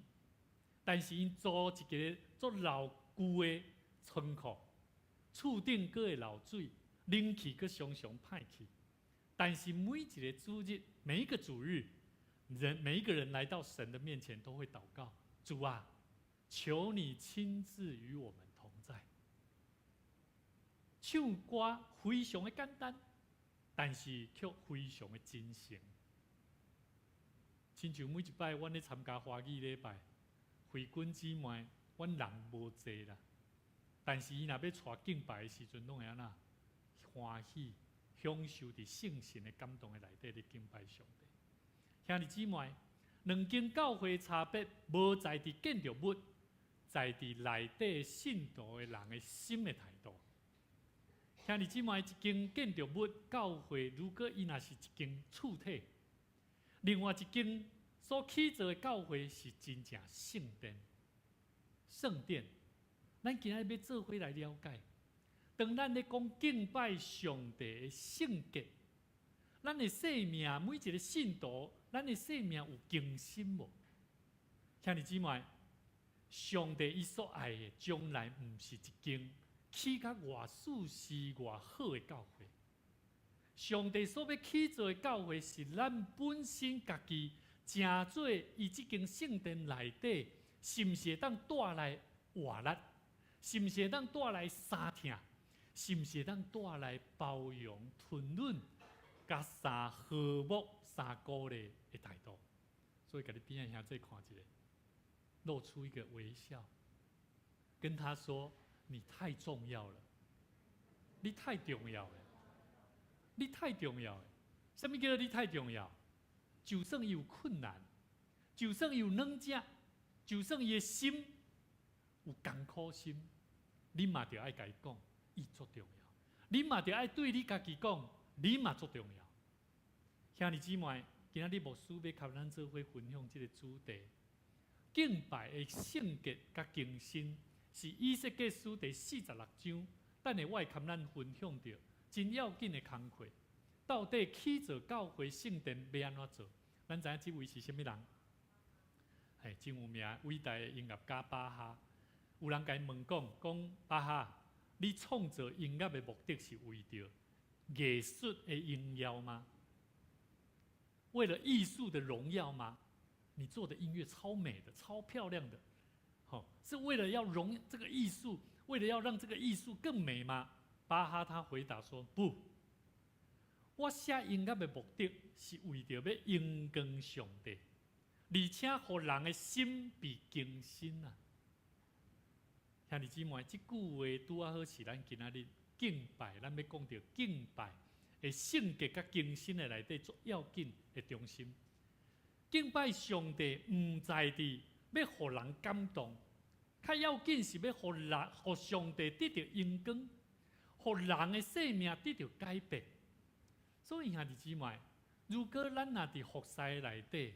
但是𪜶租一个足老舊的倉庫，厝頂閣會漏水，冷氣閣常常歹去。但是每一个主日，每一個主日，每一個人來到神的面前都會禱告：主啊，求你親自與我們同在。唱歌非常的簡單，但是卻非常的真誠。親像每一擺阮咧參加華語禮拜，慧君姊妹，阮人無濟啦，但是伊若欲帶敬拜的時陣，攏會按怎歡喜，享受佇聖神的感動的內底咧敬拜上帝。兄弟姊妹，兩間教會差別無在佇建築物，在佇內底信徒的人的心的態度。兄弟姊妹，一間建築物教會，如果伊若是一間厝體，另外一間所起造的教會是真正聖殿。聖殿，咱今仔日欲做伙來了解。當咱咧講敬拜上帝的聖潔，咱的生命每一个信徒，咱的生命有更新無？兄弟姊妹，上帝伊所愛的，從來毋是一間起較偌舒適、偌好的教會。上帝所欲起造的教會，是咱本身家己成做伊這間聖殿內底，是毋是會當帶來活力？是毋是會當帶來相疼？是毋是會當帶來包容、吞忍、佮三和睦、三鼓勵的態度？所以，共你邊仔兄弟看一下，露出一個微笑，跟他說：“你太重要了，你太重要了，你太重要了。啥物叫做你太重要？就算伊有困難，就算伊有軟弱，就算伊的心有艱苦心，你嘛著愛共伊講，伊足重要。你嘛著愛對你家己講，你嘛足重要。兄弟姊妹，今仔日牧師欲共咱做伙分享這个主題：敬拜的聖潔佮更新，是以西結書第四十六章。等下我會共咱分享著真要緊的工課。到底起造教會聖殿欲按怎做？咱知影這位是啥物人？嘿，真有名偉大的音樂家巴哈。有人共伊問講，講巴哈，你創造音樂的目的是為著藝術的榮耀嗎？為了藝術的榮耀嗎？你做的音樂超美的，超漂亮的，好，是為了要榮這個藝術，為了要讓這個藝術更美嗎？巴哈他回答說：不，我寫音樂的目的是為著欲榮光上帝，而且予人的心被更新啊！兄弟姊妹，這句話拄仔好是咱今仔日敬拜，咱欲講著敬拜的聖潔佮更新的內底最要緊的中心。敬拜上帝毋在佇欲予人感動，較要緊是欲予人、予上帝得著榮光，予人的生命得著改變。所以兄弟姊妹，如果咱若佇服侍內底，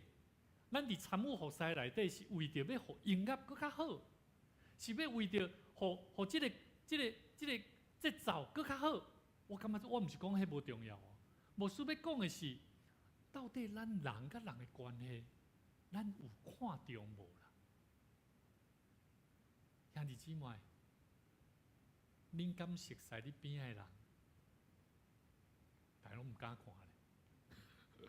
咱佇參與服侍內底是為著欲予音樂閣較好，是欲為著予予這个、這个、這个節奏閣較好。我感覺我毋是講彼無重要哦，牧師欲講的是，到底咱人佮人的關係，咱有看重無啦？兄弟姊妹，恁敢熟似你邊仔的人？大家攏毋敢看咧，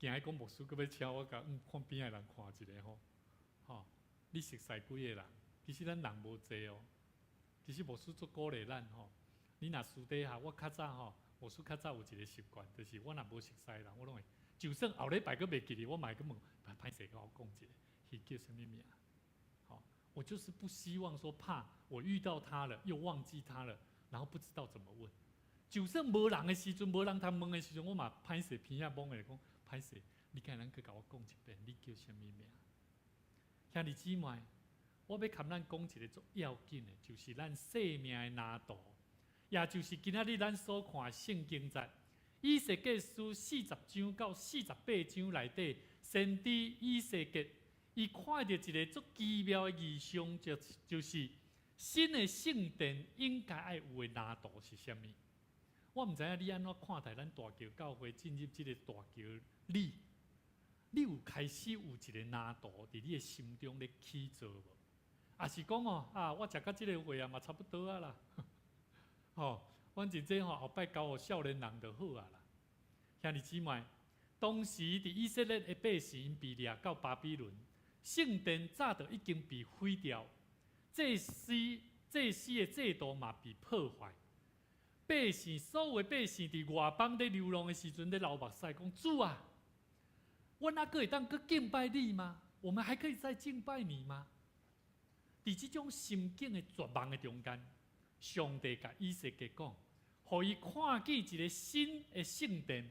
驚伊講牧師閣欲請我共看邊仔的人看一下吼，吼，你熟似幾個人？其實咱人無濟哦，其實牧師足鼓勵咱吼。你若私底下，我較早吼，牧師較早有一个習慣，就是我若無熟似人，我攏會，就算後禮拜閣袂記得，我嘛會閣問，歹勢共我講一下，伊叫啥物名？吼，我就是不希望說怕我遇到他了，又忘記他了，然後不知道怎麼問。就算無人的時陣，無人通問的時陣，我嘛歹勢鼻仔摸下講，歹勢，你敢會當閣共我講一遍，你叫啥物名？兄弟姊妹，我欲共咱講一个足要緊的，就是咱生命的藍圖，也就是今仔日咱所看的聖經節，以西結書四十章到四十八章內底，先知以西結，伊看著一个足奇妙的異象，就是新的聖殿應該愛有的藍圖是啥物？我毋知影你按怎看待咱大橋教會進入這个大橋里，你有開始有一个藍圖佇你的心中咧起造無？抑是講哦，啊，我食到這个歲啊嘛差不多啊啦，吼，反正這吼後擺交予少年人就好啊啦。兄弟姊妹，當時佇以色列的百姓被掠到巴比倫，聖殿早就已經被毀掉，祭司祭司的制度嘛被破壞。百姓所有百姓佇外邦咧流浪的時陣，咧流目屎，講主啊，阮猶閣會當閣敬拜你嗎？我們還可以再敬拜你嗎？佇這種心境的絕望的中間，上帝共以西結講，予伊看見一个新的聖殿。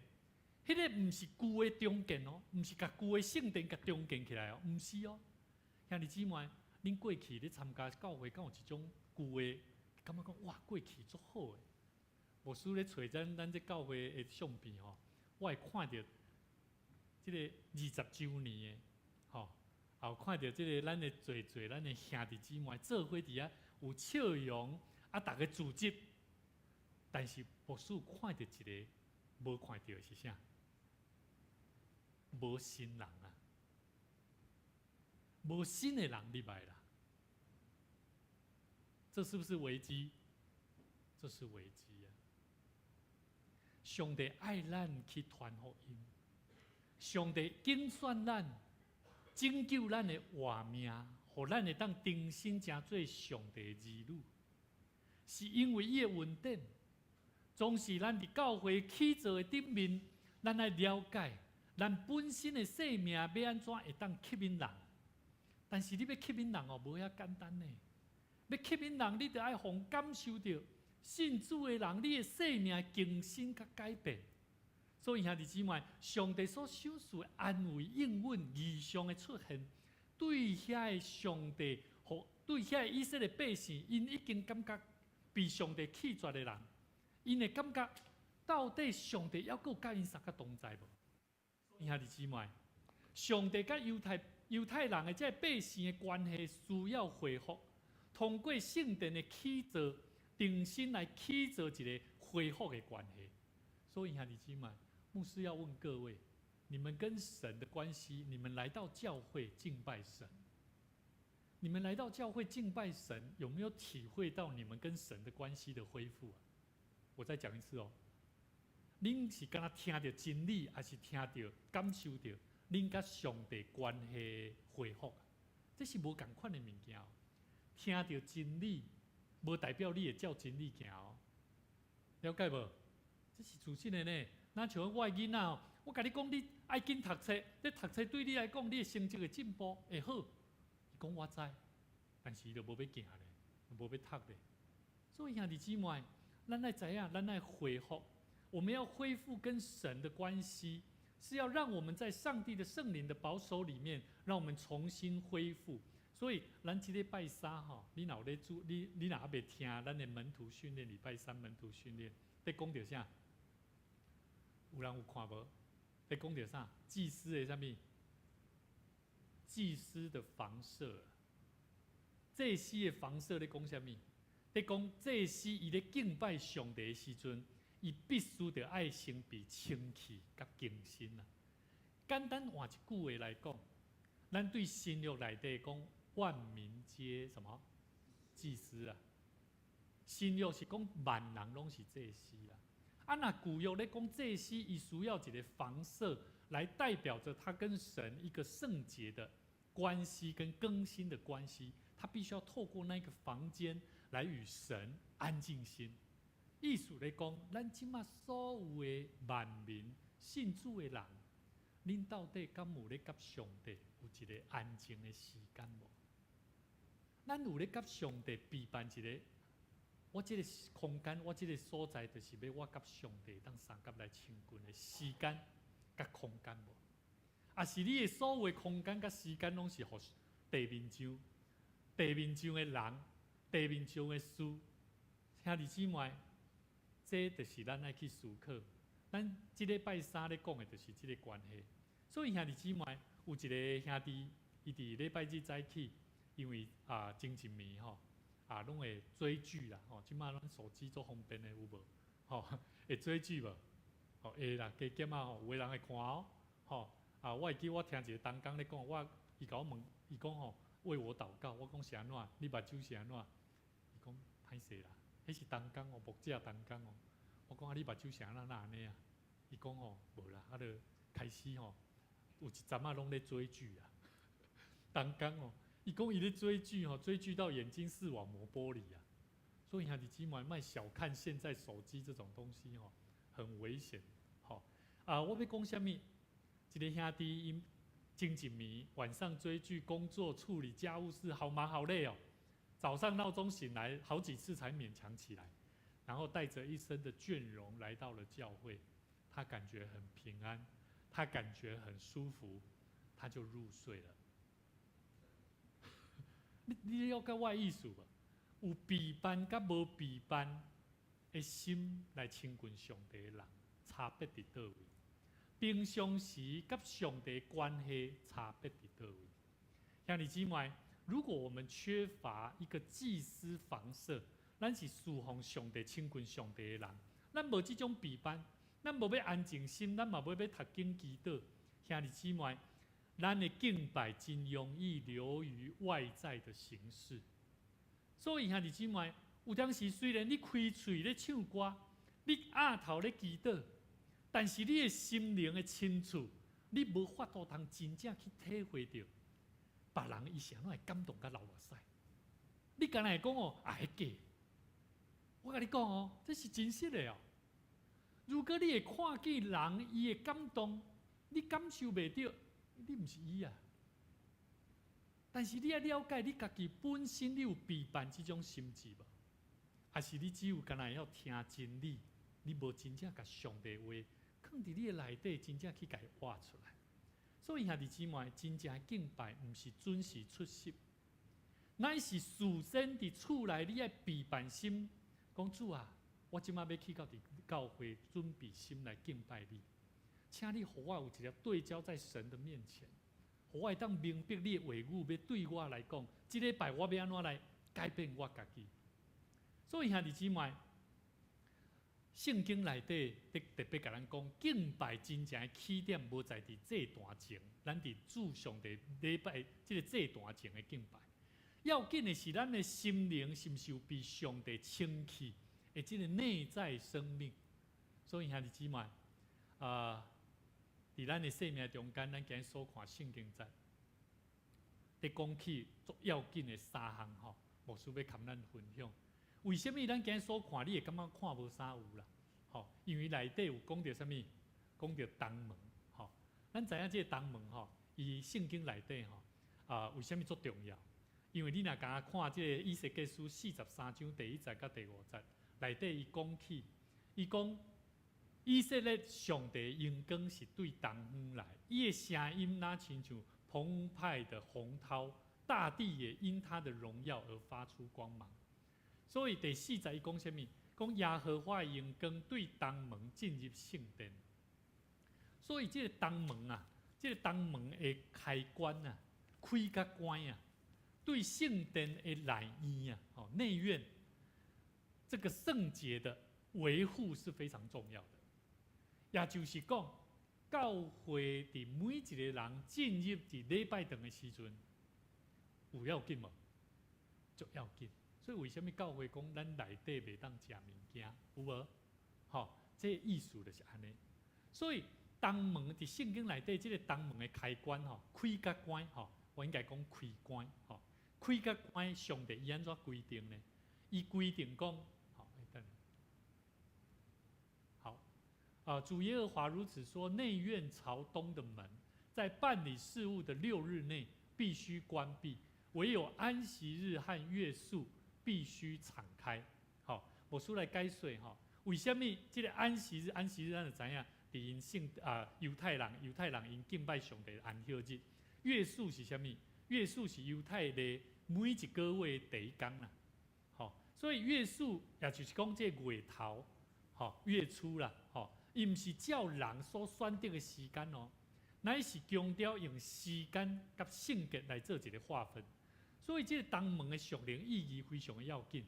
彼个毋是舊的重建哦，毋是共舊的聖殿共重建起來哦，毋是哦。兄弟姊妹，恁過去咧參加教會，敢有一種舊的感覺講哇，過去足好的。牧師咧揣咱咱這教會的相片吼，我會看著這个20週年的，吼，也有看著這个咱的濟濟咱的兄弟姊妹做伙佇遐有笑容，啊，逐个組織。但是牧師看著一个無看著的是啥？無新人啊，無新的人入來啦。這是不是危機？這是危機啊！上帝愛咱去傳福音，上帝揀選咱，拯救咱的活命，予咱會當重新成做上帝的兒女，是因為伊的恩典。總是咱佇教會起造的頂面，咱愛了解咱本身的生命欲按怎會當吸引人。但是你欲吸引人哦，無遐簡單呢。欲吸引人，你著愛予人感受著信主的人，你的生命更新佮改變。所以兄弟姊妹，上帝所賞賜的安慰、應允、異象的出現，對遐个上帝予對遐个以色列百姓，𪜶已經感覺被上帝棄絕的人，𪜶會感覺到底上帝猶閣有佮𪜶相佮同在無？兄弟姊妹，上帝佮猶太猶太人的這个百姓的關係需要恢復，通過聖殿的起造，重新來起造一个恢復的關係。所以兄弟姊妹，牧師要問各位：你們跟神的關係？你們來到教會敬拜神，你們來到教會敬拜神，有沒有體會到你們跟神的關係的恢復啊？我再講一次哦，恁是敢若聽著真理，還是聽著感受著恁佮上帝關係恢復？這是無仝款的物件哦。聽著真理，無代表你會照真理行哦。了解無？這是事實的呢。若像我的囡仔，我共你講，你愛緊讀冊，這讀冊對你來講，你的成績會進步，會好。伊講我知，但是伊就無欲行咧，無欲讀咧。所以兄弟姊妹，咱愛知影，咱愛恢復，我們要恢復跟神的關係，是要讓我們在上帝的聖靈的保守裡面，讓我們重新恢復。所以，咱這禮拜三吼，你若有咧注，你你若猶未聽咱的門徒訓練，禮拜三門徒訓練，咧講著啥？有人有看無？咧講著啥？祭司的啥物？祭司的房舍，祭司的房舍咧講啥物？咧講祭司伊咧敬拜上帝的時陣，伊必須著愛先被清氣佮更新啊。簡單換一句話來講，咱對新約內底講萬民皆什麼祭司啊？新約是講萬人攏是祭司啊。啊，若舊約咧講祭司，伊需要一个房舍來代表着他跟神一個聖潔的關係跟更新的關係，他必須要透過那個房間來與神安靜心。意思咧講，咱這馬所有的萬民信主的人，恁到底敢有咧佮上帝有一个安靜的時間無？咱有咧佮上帝備辦一个，我這个空間，我這个所在，就是欲我佮上帝當相佮來親近的時間佮空間無？抑是你的所有的空間佮時間，攏是予地面上、地面上的人、地面上的事，兄弟姊妹，這就是咱愛去思考。咱這禮拜三咧講的，就是這个關係。所以兄弟姊妹，有一个兄弟，伊佇禮拜日早起，因為啊，前一暝吼，啊，攏會追劇啦，吼，這馬咱手機足方便的有無？吼，會追劇無？吼，會啦，加減仔吼，有的人會看哦，吼，啊，我會記我聽一个同工咧講，我伊共我問，伊講吼，為我禱告，我講是按怎？你目睭是按怎？伊講歹勢啦，彼是同工哦，牧者同工哦。我講啊，你目睭是按怎哪按呢啊？伊講吼，無啦，啊，就開始吼，有一陣仔攏咧追劇啊。同工哦，伊講伊咧追劇吼，追劇到眼睛視網膜剝離啊。所以兄弟姊妹，莫小看現在手機這種東西吼，很危險。吼啊，我欲講啥物？一个兄弟𪜶前一暝晚上追劇、工作、處理家務事，好忙好累哦。早上鬧鐘醒來好幾次才勉強起來，然後帶着一身的倦容來到了教會，他感覺很平安，他感覺很舒服，他就入睡了。你了解我的意思無？有備辦佮無備辦的心來親近上帝的人，差別佇佗位？平常時佮上帝關係差別佇佗位？兄弟姊妹，如果我們缺乏一個祭司房舍，咱是侍奉上帝、親近上帝的人，咱無這種備辦，咱無欲安靜心，咱嘛無欲讀經祈禱。兄弟姊妹，咱的敬拜真容易流於外在的形式。所以兄弟姊妹，有當時雖然你開喙咧唱歌，你額頭咧祈禱，但是你的心靈的深處，你無法度通真正去體會著別人伊是按怎會感動佮流目屎。你敢若會講哦，啊，彼假。我共你講哦，這是真實的哦。如果你會看見人伊的感動，你感受袂著，你毋是伊啊。但是你愛了解你家己本身，你有備辦這種心志無？還是你只有干焦會曉聽真理，你無真正共上帝話囥佇你的內底，真正去共伊活出來。所以兄弟姊妹，真正敬拜毋是準時出席，乃是事先佇厝內你愛備辦心，講主啊，我這馬欲去到佇教會準備心來敬拜你，請你予我有一個對焦在神的面前，予我會當明白你的話語，欲對我來講，這禮拜我欲按怎來改變我家己。所以兄弟姊妹，聖經內底特別共咱講，敬拜真正的起點無在佇祭壇前，咱佇主上帝禮拜這个祭壇前的敬拜。要緊的是咱的心靈是毋是有被上帝清氣的這个內在生命。所以兄弟姊妹，啊，佇咱的生命中間，咱今日所看聖經節，佇講起足要緊的三項吼，牧師欲共咱分享。為啥物咱今日所看，你會感覺看無啥有啦？吼，因為內底有講著啥物？講著東門，吼，咱知影這个東門吼，伊聖經內底吼，啊，為啥物足重要？因為你若共看這个以西結書43章第一節佮第五節，內底伊講起，伊講以色列上帝榮光是對東方來，伊的聲音若親像澎湃的洪濤，大地也因他的榮耀而發出光芒。所以第四節伊講啥物？講耶和華榮光對東門進入聖殿。所以這个東門啊，這个東門的開關啊，開佮關啊，對聖殿的內院啊，吼內院，這個聖潔的維護是非常重要的。也就是講，教會佇每一個人進入佇禮拜堂的時陣，有要緊無？足要緊。所以為啥物教會講咱內底袂當食物件？有無？吼，這个意思就是按呢。所以東門佇聖經內底，這個東門的開關吼，開佮關吼，我應該講開關吼，開佮關，上帝伊按怎規定呢？伊規定講，好，等，好，啊，主耶和華如此說：內院朝東的門，在辦理事務的六日內必須關閉，唯有安息日和月朔必須敞開。好，牧師來解說吼，為啥物這个安息日？安息日咱就知影，佇𪜶聖啊猶太人，猶太人𪜶敬拜上帝的安息日。月朔是啥物？月朔是猶太的每一個月的第一工啦。吼，所以月朔也就是講這個月頭，吼月初啦，吼，伊毋是照人所選擇的時間哦，乃是強調用時間佮性格來做一個劃分。所以這個東門的屬靈意義非常的要緊，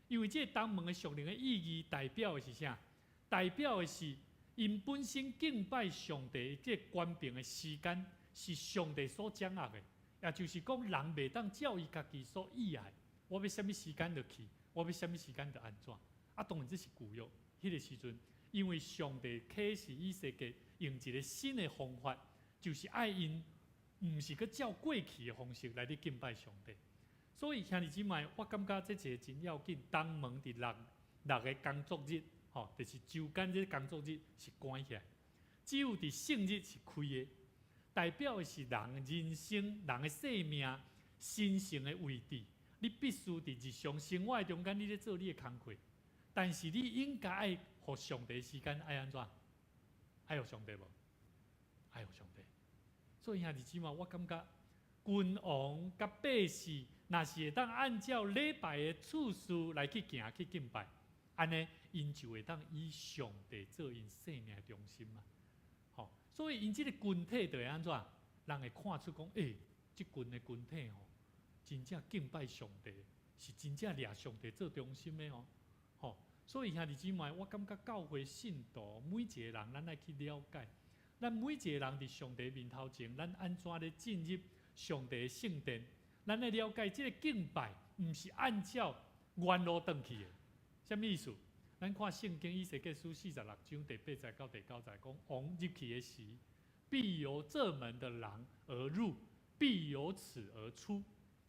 因為這個東門的屬靈的意義代表的是啥？代表的是𪜶本身敬拜上帝這個權柄的時間是上帝所掌握的，也就是講人袂當照伊家己所意愛，我欲啥物時間就去，我欲啥物時間就按怎。啊，當然這是舊約彼個時陣，因為上帝啟示以西結用一個新的方法，就是愛𪜶毋是閣照過去的方式來咧敬拜上帝。所以兄弟姊妹，我感覺這一個真要緊。東門佇六六个工作日，吼，就是週間這個工作日是關起來，只有佇聖日是開的。代表的是人人生、人的生命、神聖的位置。你必須佇日常生活中間，你咧做你的工課，但是你應該愛予上帝時間愛按怎？愛予上帝無？愛予上帝。所以兄弟姊妹，我感覺君王佮百姓，若是會當按照禮拜的次序來去行去敬拜，按呢，𪜶就會當以上帝做𪜶生命的中心嘛。吼，所以𪜶這个群體就會按怎？人會看出講，欸，這群的群體吼，真正敬拜上帝，是真正掠上帝做中心的哦。吼，所以兄弟姊妹，我感覺教會信徒每一個人，咱愛去了解，咱每一個人佇上帝面頭前，咱按怎咧進入上帝的聖殿？咱愛了解這个敬拜，毋是按照原路轉去的。啥物意思？咱看聖經以西結書46章第八節到第九節，講王入去的時，必由這門的廊而入，必由此而出。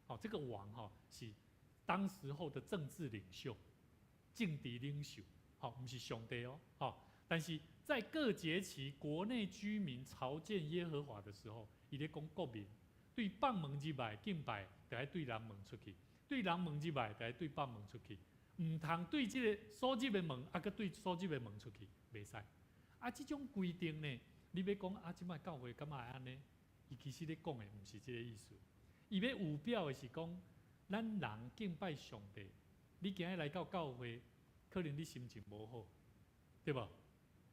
哦，這個王哈是當時候的政治領袖、政治領袖，好，毋是上帝哦，好，但是在各節期國內居民朝見耶和華的時候，伊咧講國民對北門入來敬拜，就愛對南門出去；對南門入來，就愛對北門出去。毋通對這个所入的門，啊，閣對所入的門出去，袂使。啊，這種規定呢，你欲講啊，這擺教會敢會按呢？伊其實咧講的毋是這个意思。伊欲預表的是講，咱人敬拜上帝，你今日來到教會，可能你心情無好，對無？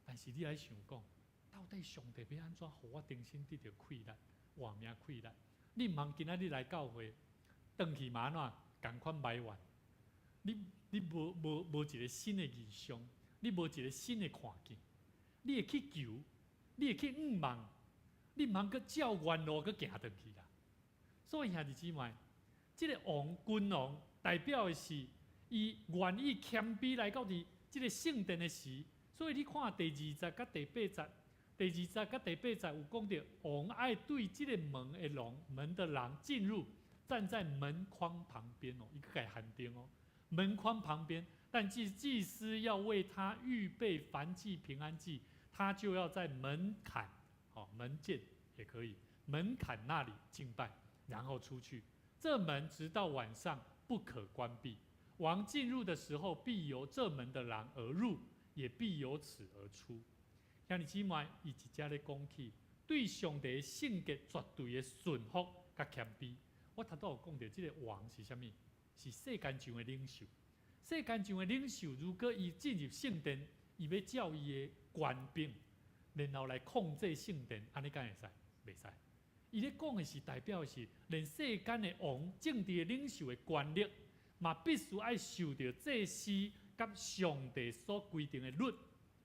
但是你愛想講，到底上帝欲按怎予我重新得著氣力，活命氣力？你毋通今仔日來教會，轉去嘛按怎？仝款埋怨，你無一个新的異象，你無一个新的看見，你會去求，你會去向望，你毋通閣照原路閣行轉去啦。所以兄弟姊妹，這个王君王代表的是，伊願意謙卑來到佇這个聖殿的時，所以你看第二節佮第八節，第二節佮第八節有講著王愛對這个門的廊門的廊進入，站在門框旁邊哦，伊閣共限定哦，門框旁邊，但祭司要為他預備燔祭、平安祭，他就要在門檻，哦，門鍵也可以，門檻那裡敬拜，然後出去。這門直到晚上不可關閉。王進入的時候，必由這門的廊而入，也必由此而出。兄弟姊妹，伊直接咧講起對上帝聖潔絕對的順服佮謙卑。我頭拄有講著，這个王是啥物？是世間上的領袖。世間上的領袖，如果伊進入聖殿，伊欲照伊的權柄，然後來控制聖殿，按呢敢會使？袂使。伊咧講的是代表的是，連世間的王、政治的領袖的權力，嘛必須愛受著祭司佮上帝所規定的律、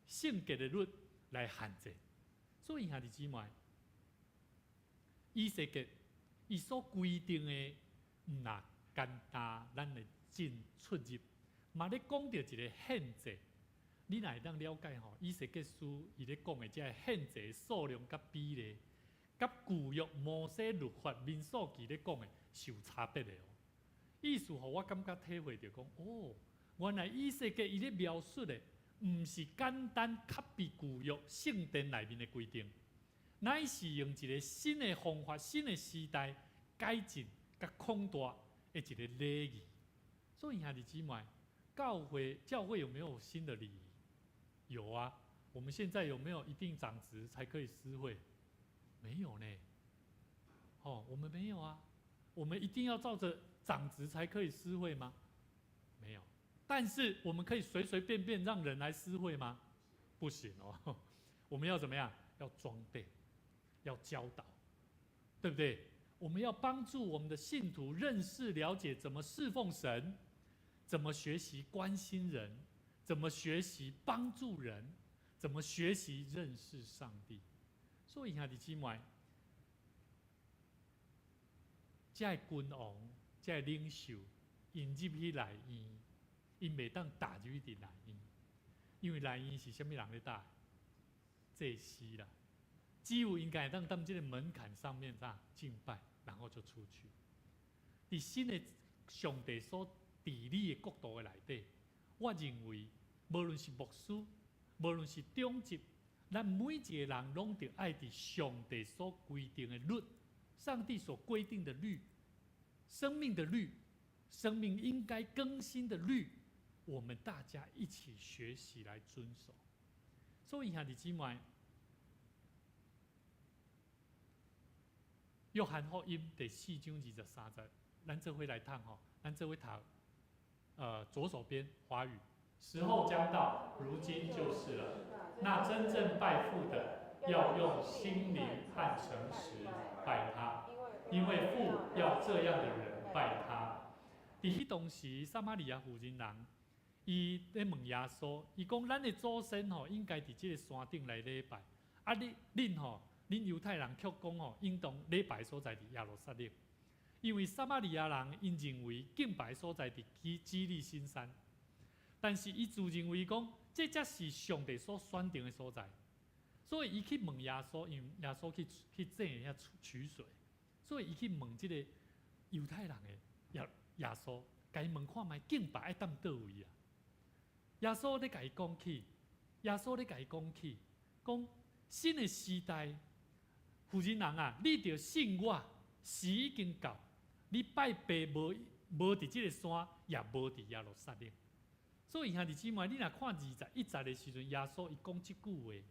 聖潔的律來限制。所以兄弟姊妹，以西結伊所規定的，毋若簡單，咱的進出入，嘛咧講著一个獻祭。你若會當了解吼，以西結書伊咧講的這个獻祭數量佮比例，佮舊約摩西律法民數記咧講的是有差別的哦。意思予我感覺體會著講，哦，原來以西結伊咧描述的，毋是簡單 copy 舊約聖殿內面的規定，乃是用一个新的方法、新的時代改進佮擴大的一个禮儀。所以兄弟姊妹，教會有沒有新的禮儀？有啊。我們現在有沒有一定長執才可以施會？沒有呢。哦，我們沒有啊。我們一定要照着長執才可以施會嗎？沒有。但是我們可以隨隨便便讓人來施會嗎？不行哦。我們要怎麼樣？要裝備，要教導，對不對？我們要幫助我們的信徒認識、了解怎麼侍奉神，怎麼學習關心人，怎麼學習幫助人，怎麼學習認識上帝。所以兄弟姊妹，這个君王、這个領袖，𪜶入去內院，𪜶袂當踏入去佇內院，因為內院是啥物人咧踏？祭司啦。只有𪜶會當佇這个門檻上面啥敬拜，然後就出去。佇新的上帝所治理的國度的內底，我認為，無論是牧師，無論是長執，咱每一个人攏著愛佇上帝所規定的律，上帝所規定的律，生命的律，生命應該更新的律，我們大家一起學習來遵守。所以兄弟姊妹，約翰福音第四章二十三節，咱做伙來讀吼，咱做伙讀，左手邊華語，時候將到，如今就是了。那真正拜父的，要用心靈和誠實拜他，因為父要這樣的人拜他。佇彼當時，撒瑪利亞婦人人，伊咧問耶穌，伊講：咱的祖先吼應該佇這個山頂來禮拜，啊你恁吼，恁猶太人卻講吼，應當禮拜所在佇耶路撒冷，因為撒瑪利亞人𪜶認為敬拜所在佇基利心山，但是伊自認為講，這才是上帝所選定的所在，所以伊去問耶穌，因為耶穌去井遐取水，所以伊去問這個猶太人的耶穌，共伊問看覓敬拜愛踮佗位啊？耶穌咧共伊講起，耶穌咧共伊講起，講新的時代，婦人人啊，你著信我，時已經到，你拜爸無佇這個山，也無佇耶路撒冷。所以兄弟姊妹，你若看二十一節的時陣，耶穌伊講這句話，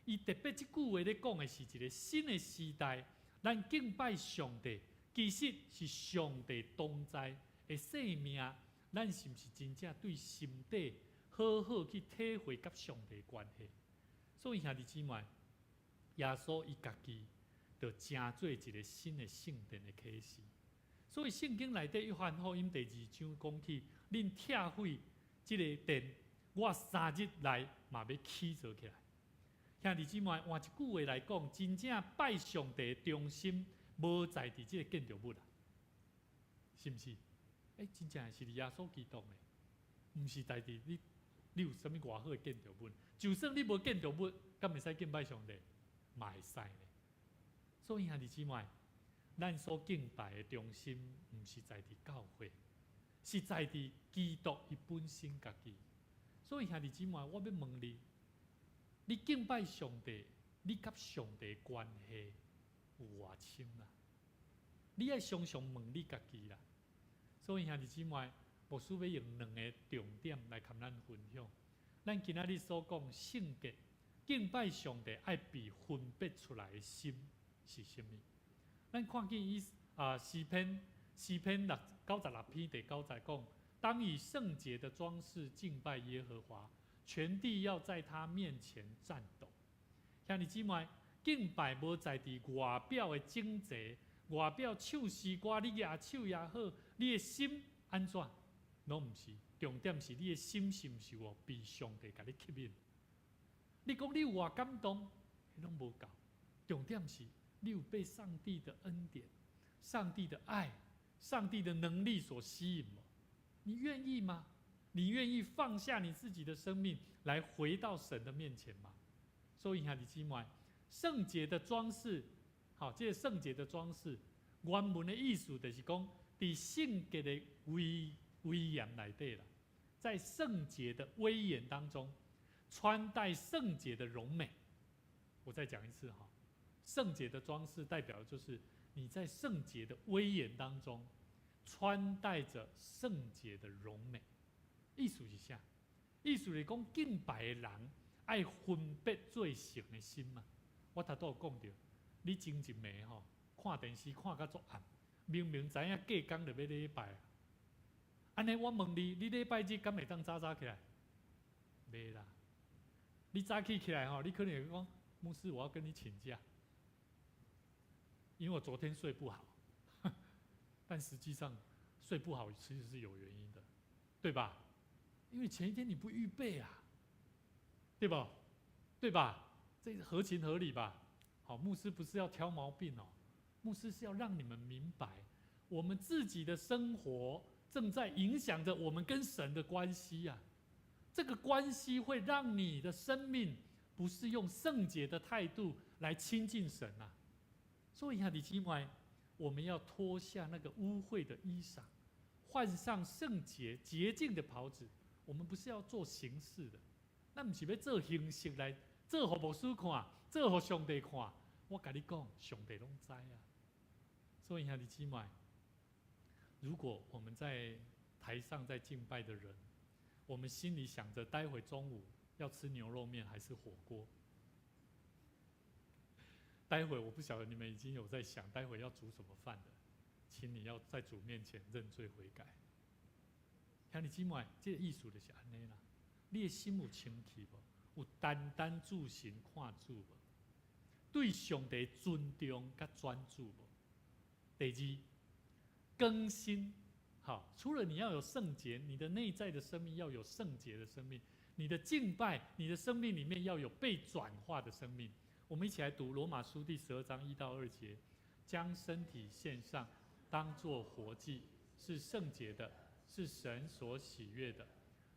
伊特別這句話咧講的是一個新的時代，咱敬拜上帝，其實是上帝同在的生命，咱是毋是真正對心底好好去體會佮上帝關係？所以兄弟姊妹，耶穌伊家己就成做一個新的聖殿的啟示。所以聖經內底約翰福音第二章講起，恁拆毀這個殿，我三日內嘛欲起造起來。兄弟姊妹，換一句話來講，真正拜上帝的中心，無在佇這個建築物啊，是毋是？真正是佇耶穌基督的，毋是在佇你，你有啥物偌好的建築物？就算你無建築物，敢會使敬拜上帝？嘛會使呢。所以兄弟姊妹，咱所敬拜的中心，毋是在佇教會，是在佇基督伊本身家己。所以兄弟姊妹，我欲問你，你敬拜上帝，你佮上帝關係有偌深啊？你愛常常問你家己啦。所以兄弟姊妹，牧師欲用兩个重點來共咱分享。咱今仔日所講聖潔敬拜上帝，愛被分別出來的心是啥物？咱看見伊啊詩篇96篇第九節講：當以聖潔的裝飾敬拜耶和華，全地要在他面前顫抖。兄弟姊妹，敬拜無在佇外表的整齊，外表唱詩歌，你舉手也好，你的心按怎？攏毋是，重點是你的心是毋是有被上帝共你吸引？你講你有偌感動，彼攏無夠。重點是你有被上帝的恩典、上帝的愛、上帝的能力所吸引嗎？你願意嗎？你願意放下你自己的生命來回到神的面前嗎？所以兄弟姊妹，聖潔的裝飾，好，這個聖潔的裝飾，原文的意思就是講，佇聖潔的威嚴內底啦，在聖潔的威嚴當中，穿戴聖潔的榮美。我再講一次哈，聖潔的裝飾代表就是你在聖潔的威嚴當中，穿戴着聖潔的榮美。意思是啥？意思是講敬拜的人愛分別做聖的心嘛。我頭拄有講著，你前一暝吼看電視看甲足暗，明明知影隔工就欲禮拜啊。按呢，我問你，你禮拜日敢會當早早起來？袂啦。你早起起來吼，你可能會講，牧師，我要跟你請假，因為我昨天睡不好。但實際上睡不好其實是有原因的，對吧？因為前一天你不預備啊，對吧？對吧？這合情合理吧？好，牧師不是要挑毛病哦，牧師是要讓你們明白，我們自己的生活正在影響着我們跟神的關係啊。這個關係會讓你的生命不是用聖潔的態度來親近神啊。所以兄弟姊妹，我們要脫下那個污穢的衣裳，換上聖潔潔淨的袍子。我們不是要做形式的，咱毋是欲做形式來做予牧師看，做予上帝看。我共你講，上帝攏知啊。所以兄弟姊妹，如果我們在台上在敬拜的人，我們心裡想着待會中午要吃牛肉麵還是火鍋？待會我不曉得你們已經有在想待會要煮什麼飯了，請你要在主面前認罪悔改。兄弟姊妹，這個意思就是按呢啦。你的心有清氣無？有單單注神看主無？對上帝尊重佮專注無？第二，更新。好，除了你要有聖潔，你的內在的生命要有聖潔的生命，你的敬拜，你的生命裡面要有被轉化的生命。我們一起來讀羅馬書第12章1到2節，將身體獻上，當作活祭，是聖潔的，是神所喜悅的。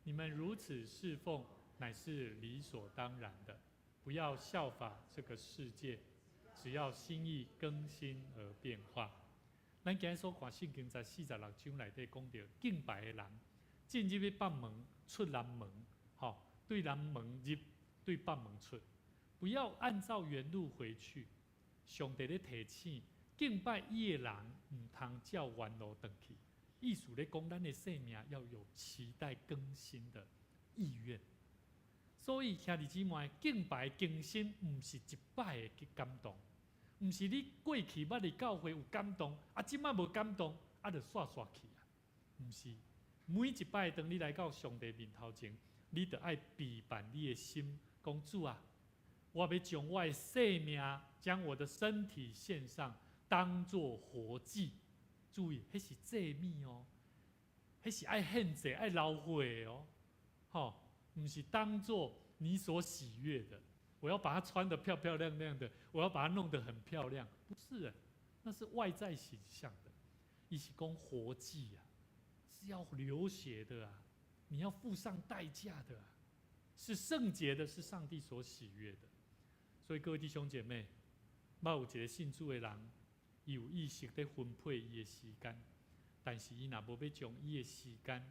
你們如此事奉，乃是理所當然的。不要效法這個世界，只要心意更新而變化。咱今日所看聖經在46章內底講著敬拜的人進入去北門出南門，吼，對南門入，對北門出，不要按照原路回去。上帝咧提醒敬拜伊的人，毋通照原路轉去。意思咧講，咱的生命要有期待更新的意願。所以兄弟姊妹，敬拜更新毋是一擺的感動，毋是你過去捌佇教會有感動，啊，這擺無感動，啊，就煞煞去啊。毋是，每一擺當你來到上帝面頭前，你著愛備辦你的心，講主啊，我欲將我的生命，將我的身體獻上，當作活祭。注意，彼是祭物哦，彼是愛獻祭、愛流血的哦，吼，毋是當作你所喜悅的。我要把它穿得漂漂亮亮的，我要把它弄得很漂亮，不是，那是外在形象的。伊是講活祭啊，是要流血的啊，你要付上代價的啊，是聖潔的，是上帝所喜悅的。所以各位弟兄姐妹，捌有一個信主的人，伊有意識咧分配伊的時間，但是伊若無欲將伊的時間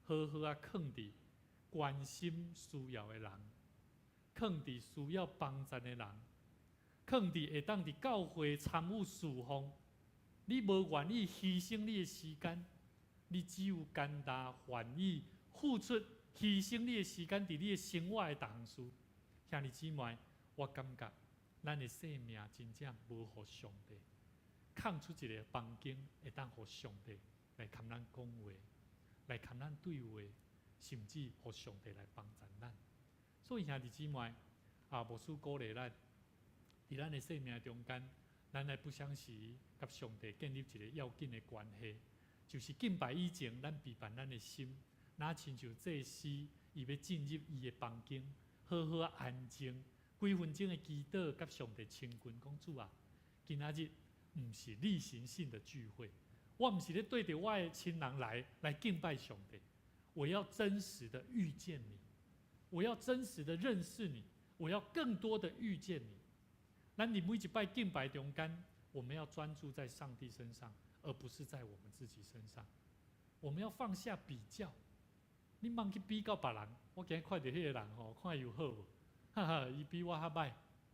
好好仔囥佇關心需要的人，囥佇需要幫助的人，囥佇會當佇教會參與侍奉，你無願意犧牲你的時間，你只有簡單願意付出犧牲你的時間佇你的生活的逐項事。兄弟姊妹，我感覺咱的生命真正無予上帝空出一個房間，會當予上帝來共咱講話，來共咱對話，甚至予上帝來幫助咱。所以兄弟姊妹，啊，牧師鼓勵咱，佇咱的生命中間，咱來不相時佮上帝建立一個要緊的關係，就是敬拜以前，咱備辦咱的心，若親像祭司，伊欲進入伊的房間，好好安靜，幾分鐘的祈禱，佮上帝親近，講主啊，今仔日毋是例行性的聚會，我毋是咧對著我的親人來敬拜上帝，我要真實的遇見你，我要真實的認識你，我要更多的遇見你。咱佇每一擺敬拜中間，我們要專注在上帝身上，而不是在我們自己身上。我們要放下比較，你莫去比較別人。我今日看著彼個人吼，看伊有好無？哈哈，伊比我較歹，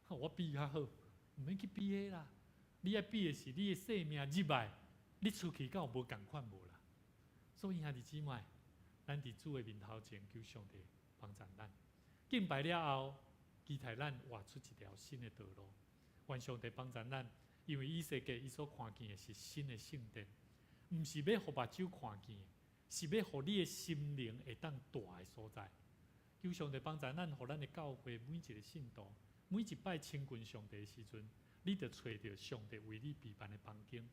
我比伊較好，毋免去比彼啦。你愛比的是你的生命入來，你出去敢有無仝款無啦？所以兄弟姊妹，咱佇主的面頭前求上帝幫助咱。敬拜了後，期待咱活出一條新的道路。願上帝幫助咱，因為以西結伊所看見的是新的聖殿，毋是欲予目睭看見，是欲予你的心靈會當蹛的所在。求上帝幫助咱，予咱的教會每一個信徒，每一擺親近上帝的時陣，你著揣著上帝為你備辦的房間。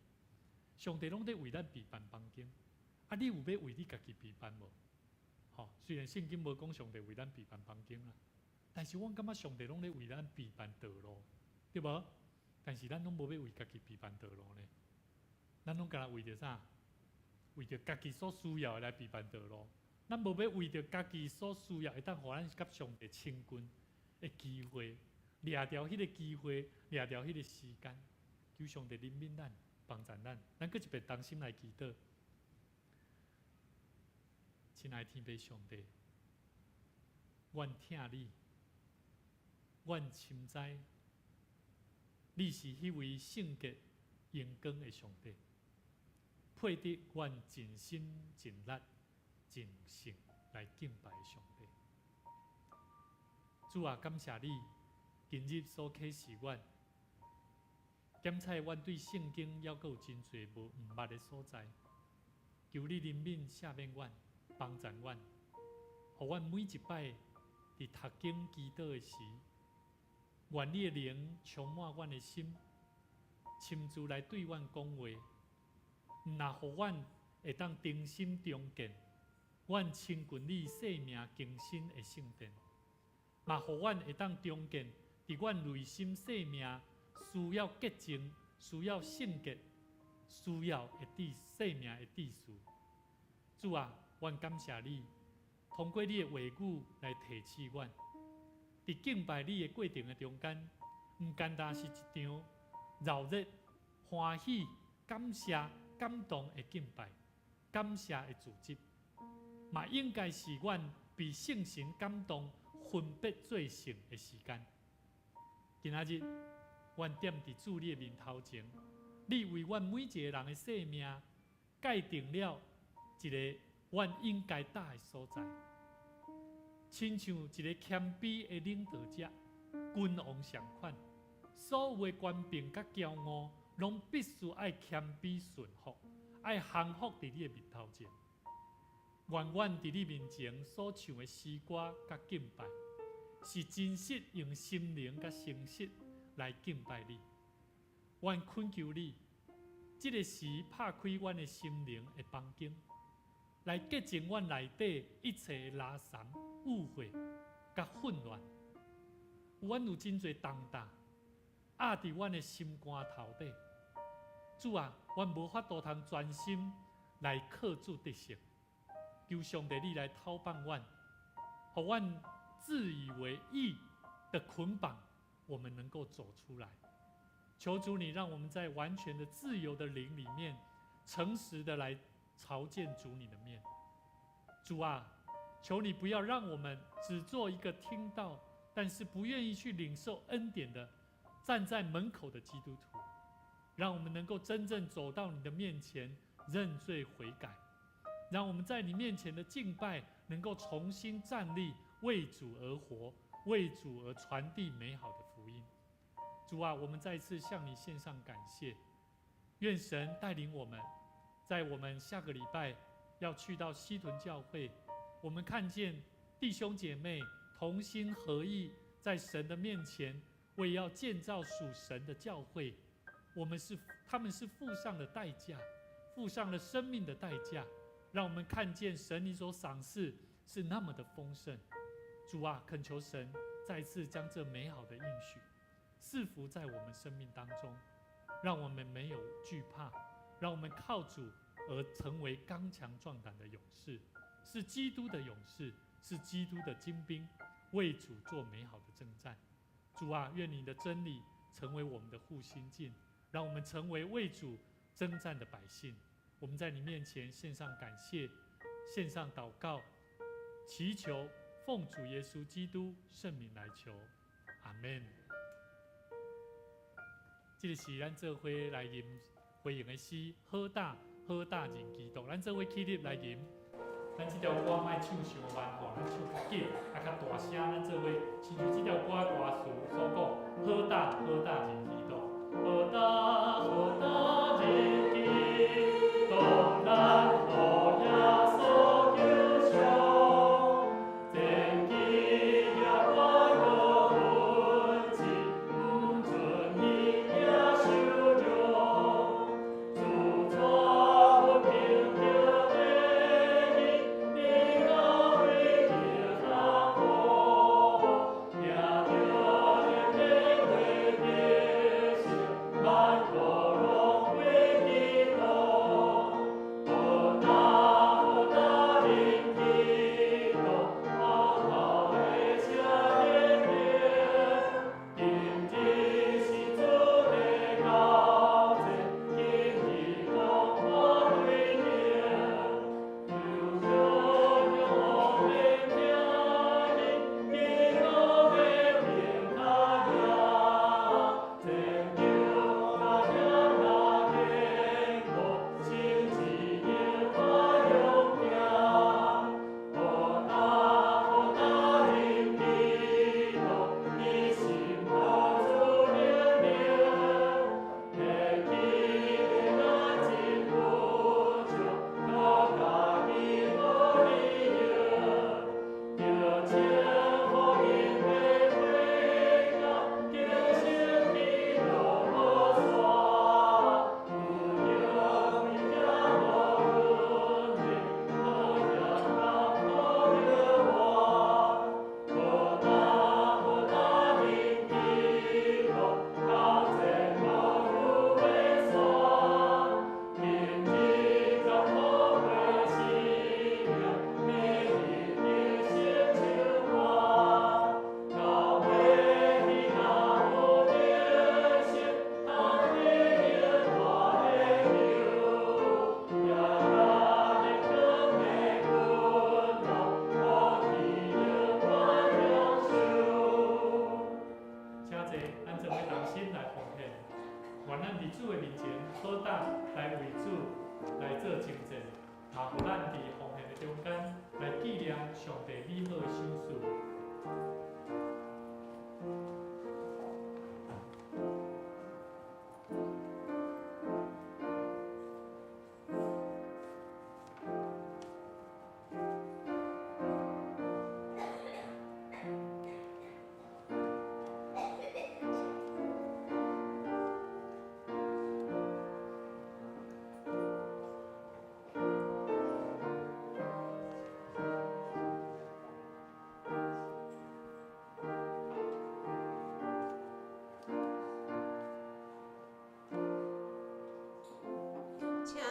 上帝攏咧為咱備辦房間，啊，你有欲為你家己備辦無？吼，雖然聖經無講上帝為咱備辦房間啦，但是我感覺上帝攏咧為咱備辦道路，對無？但是咱攏無欲為家己備辦道路呢？咱攏干焦為著啥？為著家己所需要的來備辦道路。咱無欲為著家己所需要，會當予咱佮上帝親近的機會，掠著彼個機會，掠著彼個時間，求上帝憐憫咱，幫助咱。咱閣一遍同心來祈禱，親愛的天父上帝，阮疼你。阮深知，你是彼位聖潔榮光的上帝，配得阮盡心盡力盡性來敬拜的上帝。主啊，感謝你今日所啟示阮，檢採阮對聖經猶閣有真濟無毋捌的所在，求你憐憫赦免阮，幫助阮，予阮每一擺佇讀經祈禱的時，願你的靈充滿阮的心，親自來對阮講話，毋但予阮會當重新重建阮親近你生命更新的聖殿，嘛予阮會當重建佇阮內心生命需要潔淨、需要聖潔、需要的秩生命的秩序。主啊，阮感謝你，通過你的話語來提醒阮，佇敬拜你的過程的中間，毋單單是一場熱熱、歡喜、感謝、感動的敬拜，感謝的組織，嘛應該是阮被聖神感動、分別做聖的時間。今仔日，阮踮佇主你的面頭前，你為阮每一个人的生命界定了一个阮應該踏的所在，親像一个謙卑的領導者，君王相款，所有的權柄佮驕傲，攏必須愛謙卑順服，愛降服佇你的面頭前。願阮佇你面前所唱的詩歌佮敬拜，是真實用心靈佮誠實來敬拜你。阮懇求你，這个時拍開阮的心靈的房間，來潔淨阮內底一切的垃圾、誤會佮混亂。阮有真濟重擔壓佇阮的心肝頭底。主啊，阮無法度通專心來靠主得勝。求上帝你來透放阮，予阮自以為義的捆綁，我們能夠走出來。求主你讓我們在完全的自由的靈裡面，誠實的來朝見主你的面。主啊，求你不要讓我們只做一個聽到，但是不願意去領受恩典的，站在門口的基督徒。讓我們能夠真正走到你的面前，認罪悔改，讓我們在你面前的敬拜能夠重新站立，為主而活，為主而傳遞美好的福音。主啊，我們再次向你獻上感謝，願神帶領我們，在我們下個禮拜要去到西屯教會，我們看見弟兄姐妹同心合意，在神的面前，為要建造屬神的教會，我們是他們是付上了代價，付上了生命的代價，讓我們看見神你所賞賜是那麼的豐盛。主啊，懇求神再次將這美好的應許賜福在我們生命當中，讓我們沒有懼怕，讓我們靠主而成為剛強壯膽的勇士，是基督的勇士，是基督的精兵，為主做美好的征戰。主啊，願你的真理成為我們的護心鏡，讓我們成為為主征戰的百姓。我們在你面前獻上感謝，獻上禱告，祈求奉主耶穌基督聖名來求，阿門。這个是咱做伙來吟回應的詩，好膽好膽認基督，咱做伙起立來吟。咱這條歌莫唱傷慢吼，咱唱較緊，啊較大聲，咱做伙親像這條歌的歌詞所講，好膽好膽認基督，好膽好膽認基督，咱予耶穌救贖，前記也懸過恩賜，毋准伊也受辱，主帶阮憑著義，你高位的降福，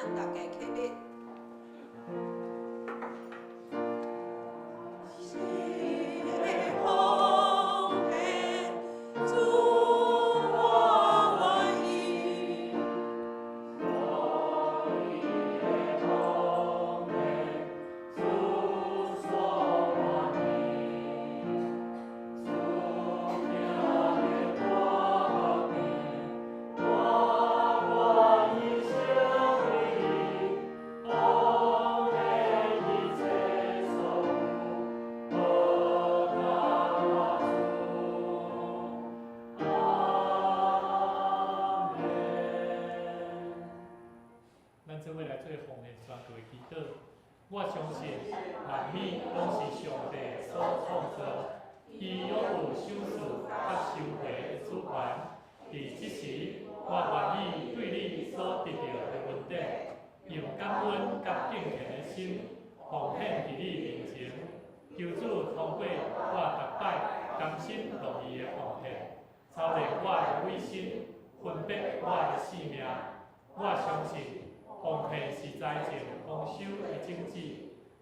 咱大家起立。奉献，主我愿意。咱做伙來做奉獻宣告的祈禱。我相信萬物攏是上帝所創造，伊擁有賞賜佮收回的主權。佇這時，我願意對你所得著的恩典，用感恩佮敬虔的心奉獻佇你面前。求主通過我逐擺甘心樂意的奉獻，操練我的委身，分別我的性命。我相信奉獻是財政豐收的種子。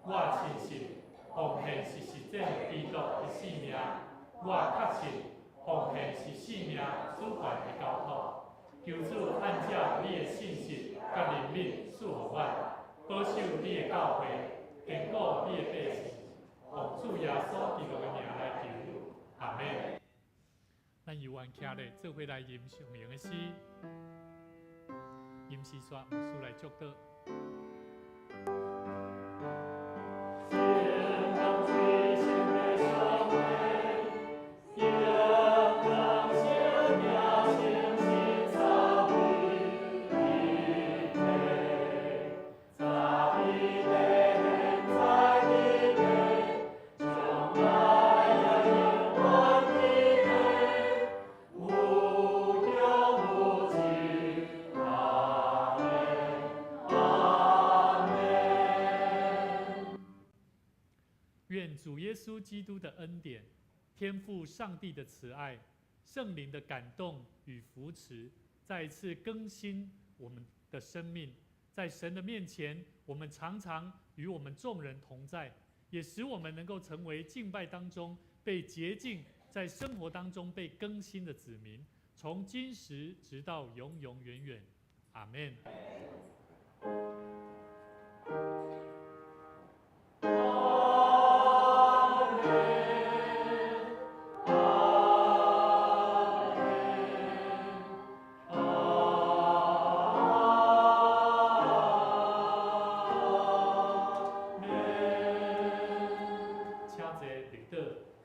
我深信奉獻是實踐基督的性命。我確信奉獻是性命主權的交託。求主按照你的信實佮憐憫賜予阮，保守你的教會，堅固你的百姓。奉主耶穌基督的名來求，阿們。咱猶原徛咧，做伙來吟上榮的詩，吟詩煞牧師來祝禱。願主耶穌基督的恩典、天父上帝的慈愛、聖靈的感動與扶持，再一次更新我們的生命。在神的面前，我們常常與我們眾人同在，也使我們能夠成為敬拜當中被潔淨，在生活當中被更新的子民，從今時直到永永遠遠。阿們。請坐，立禱。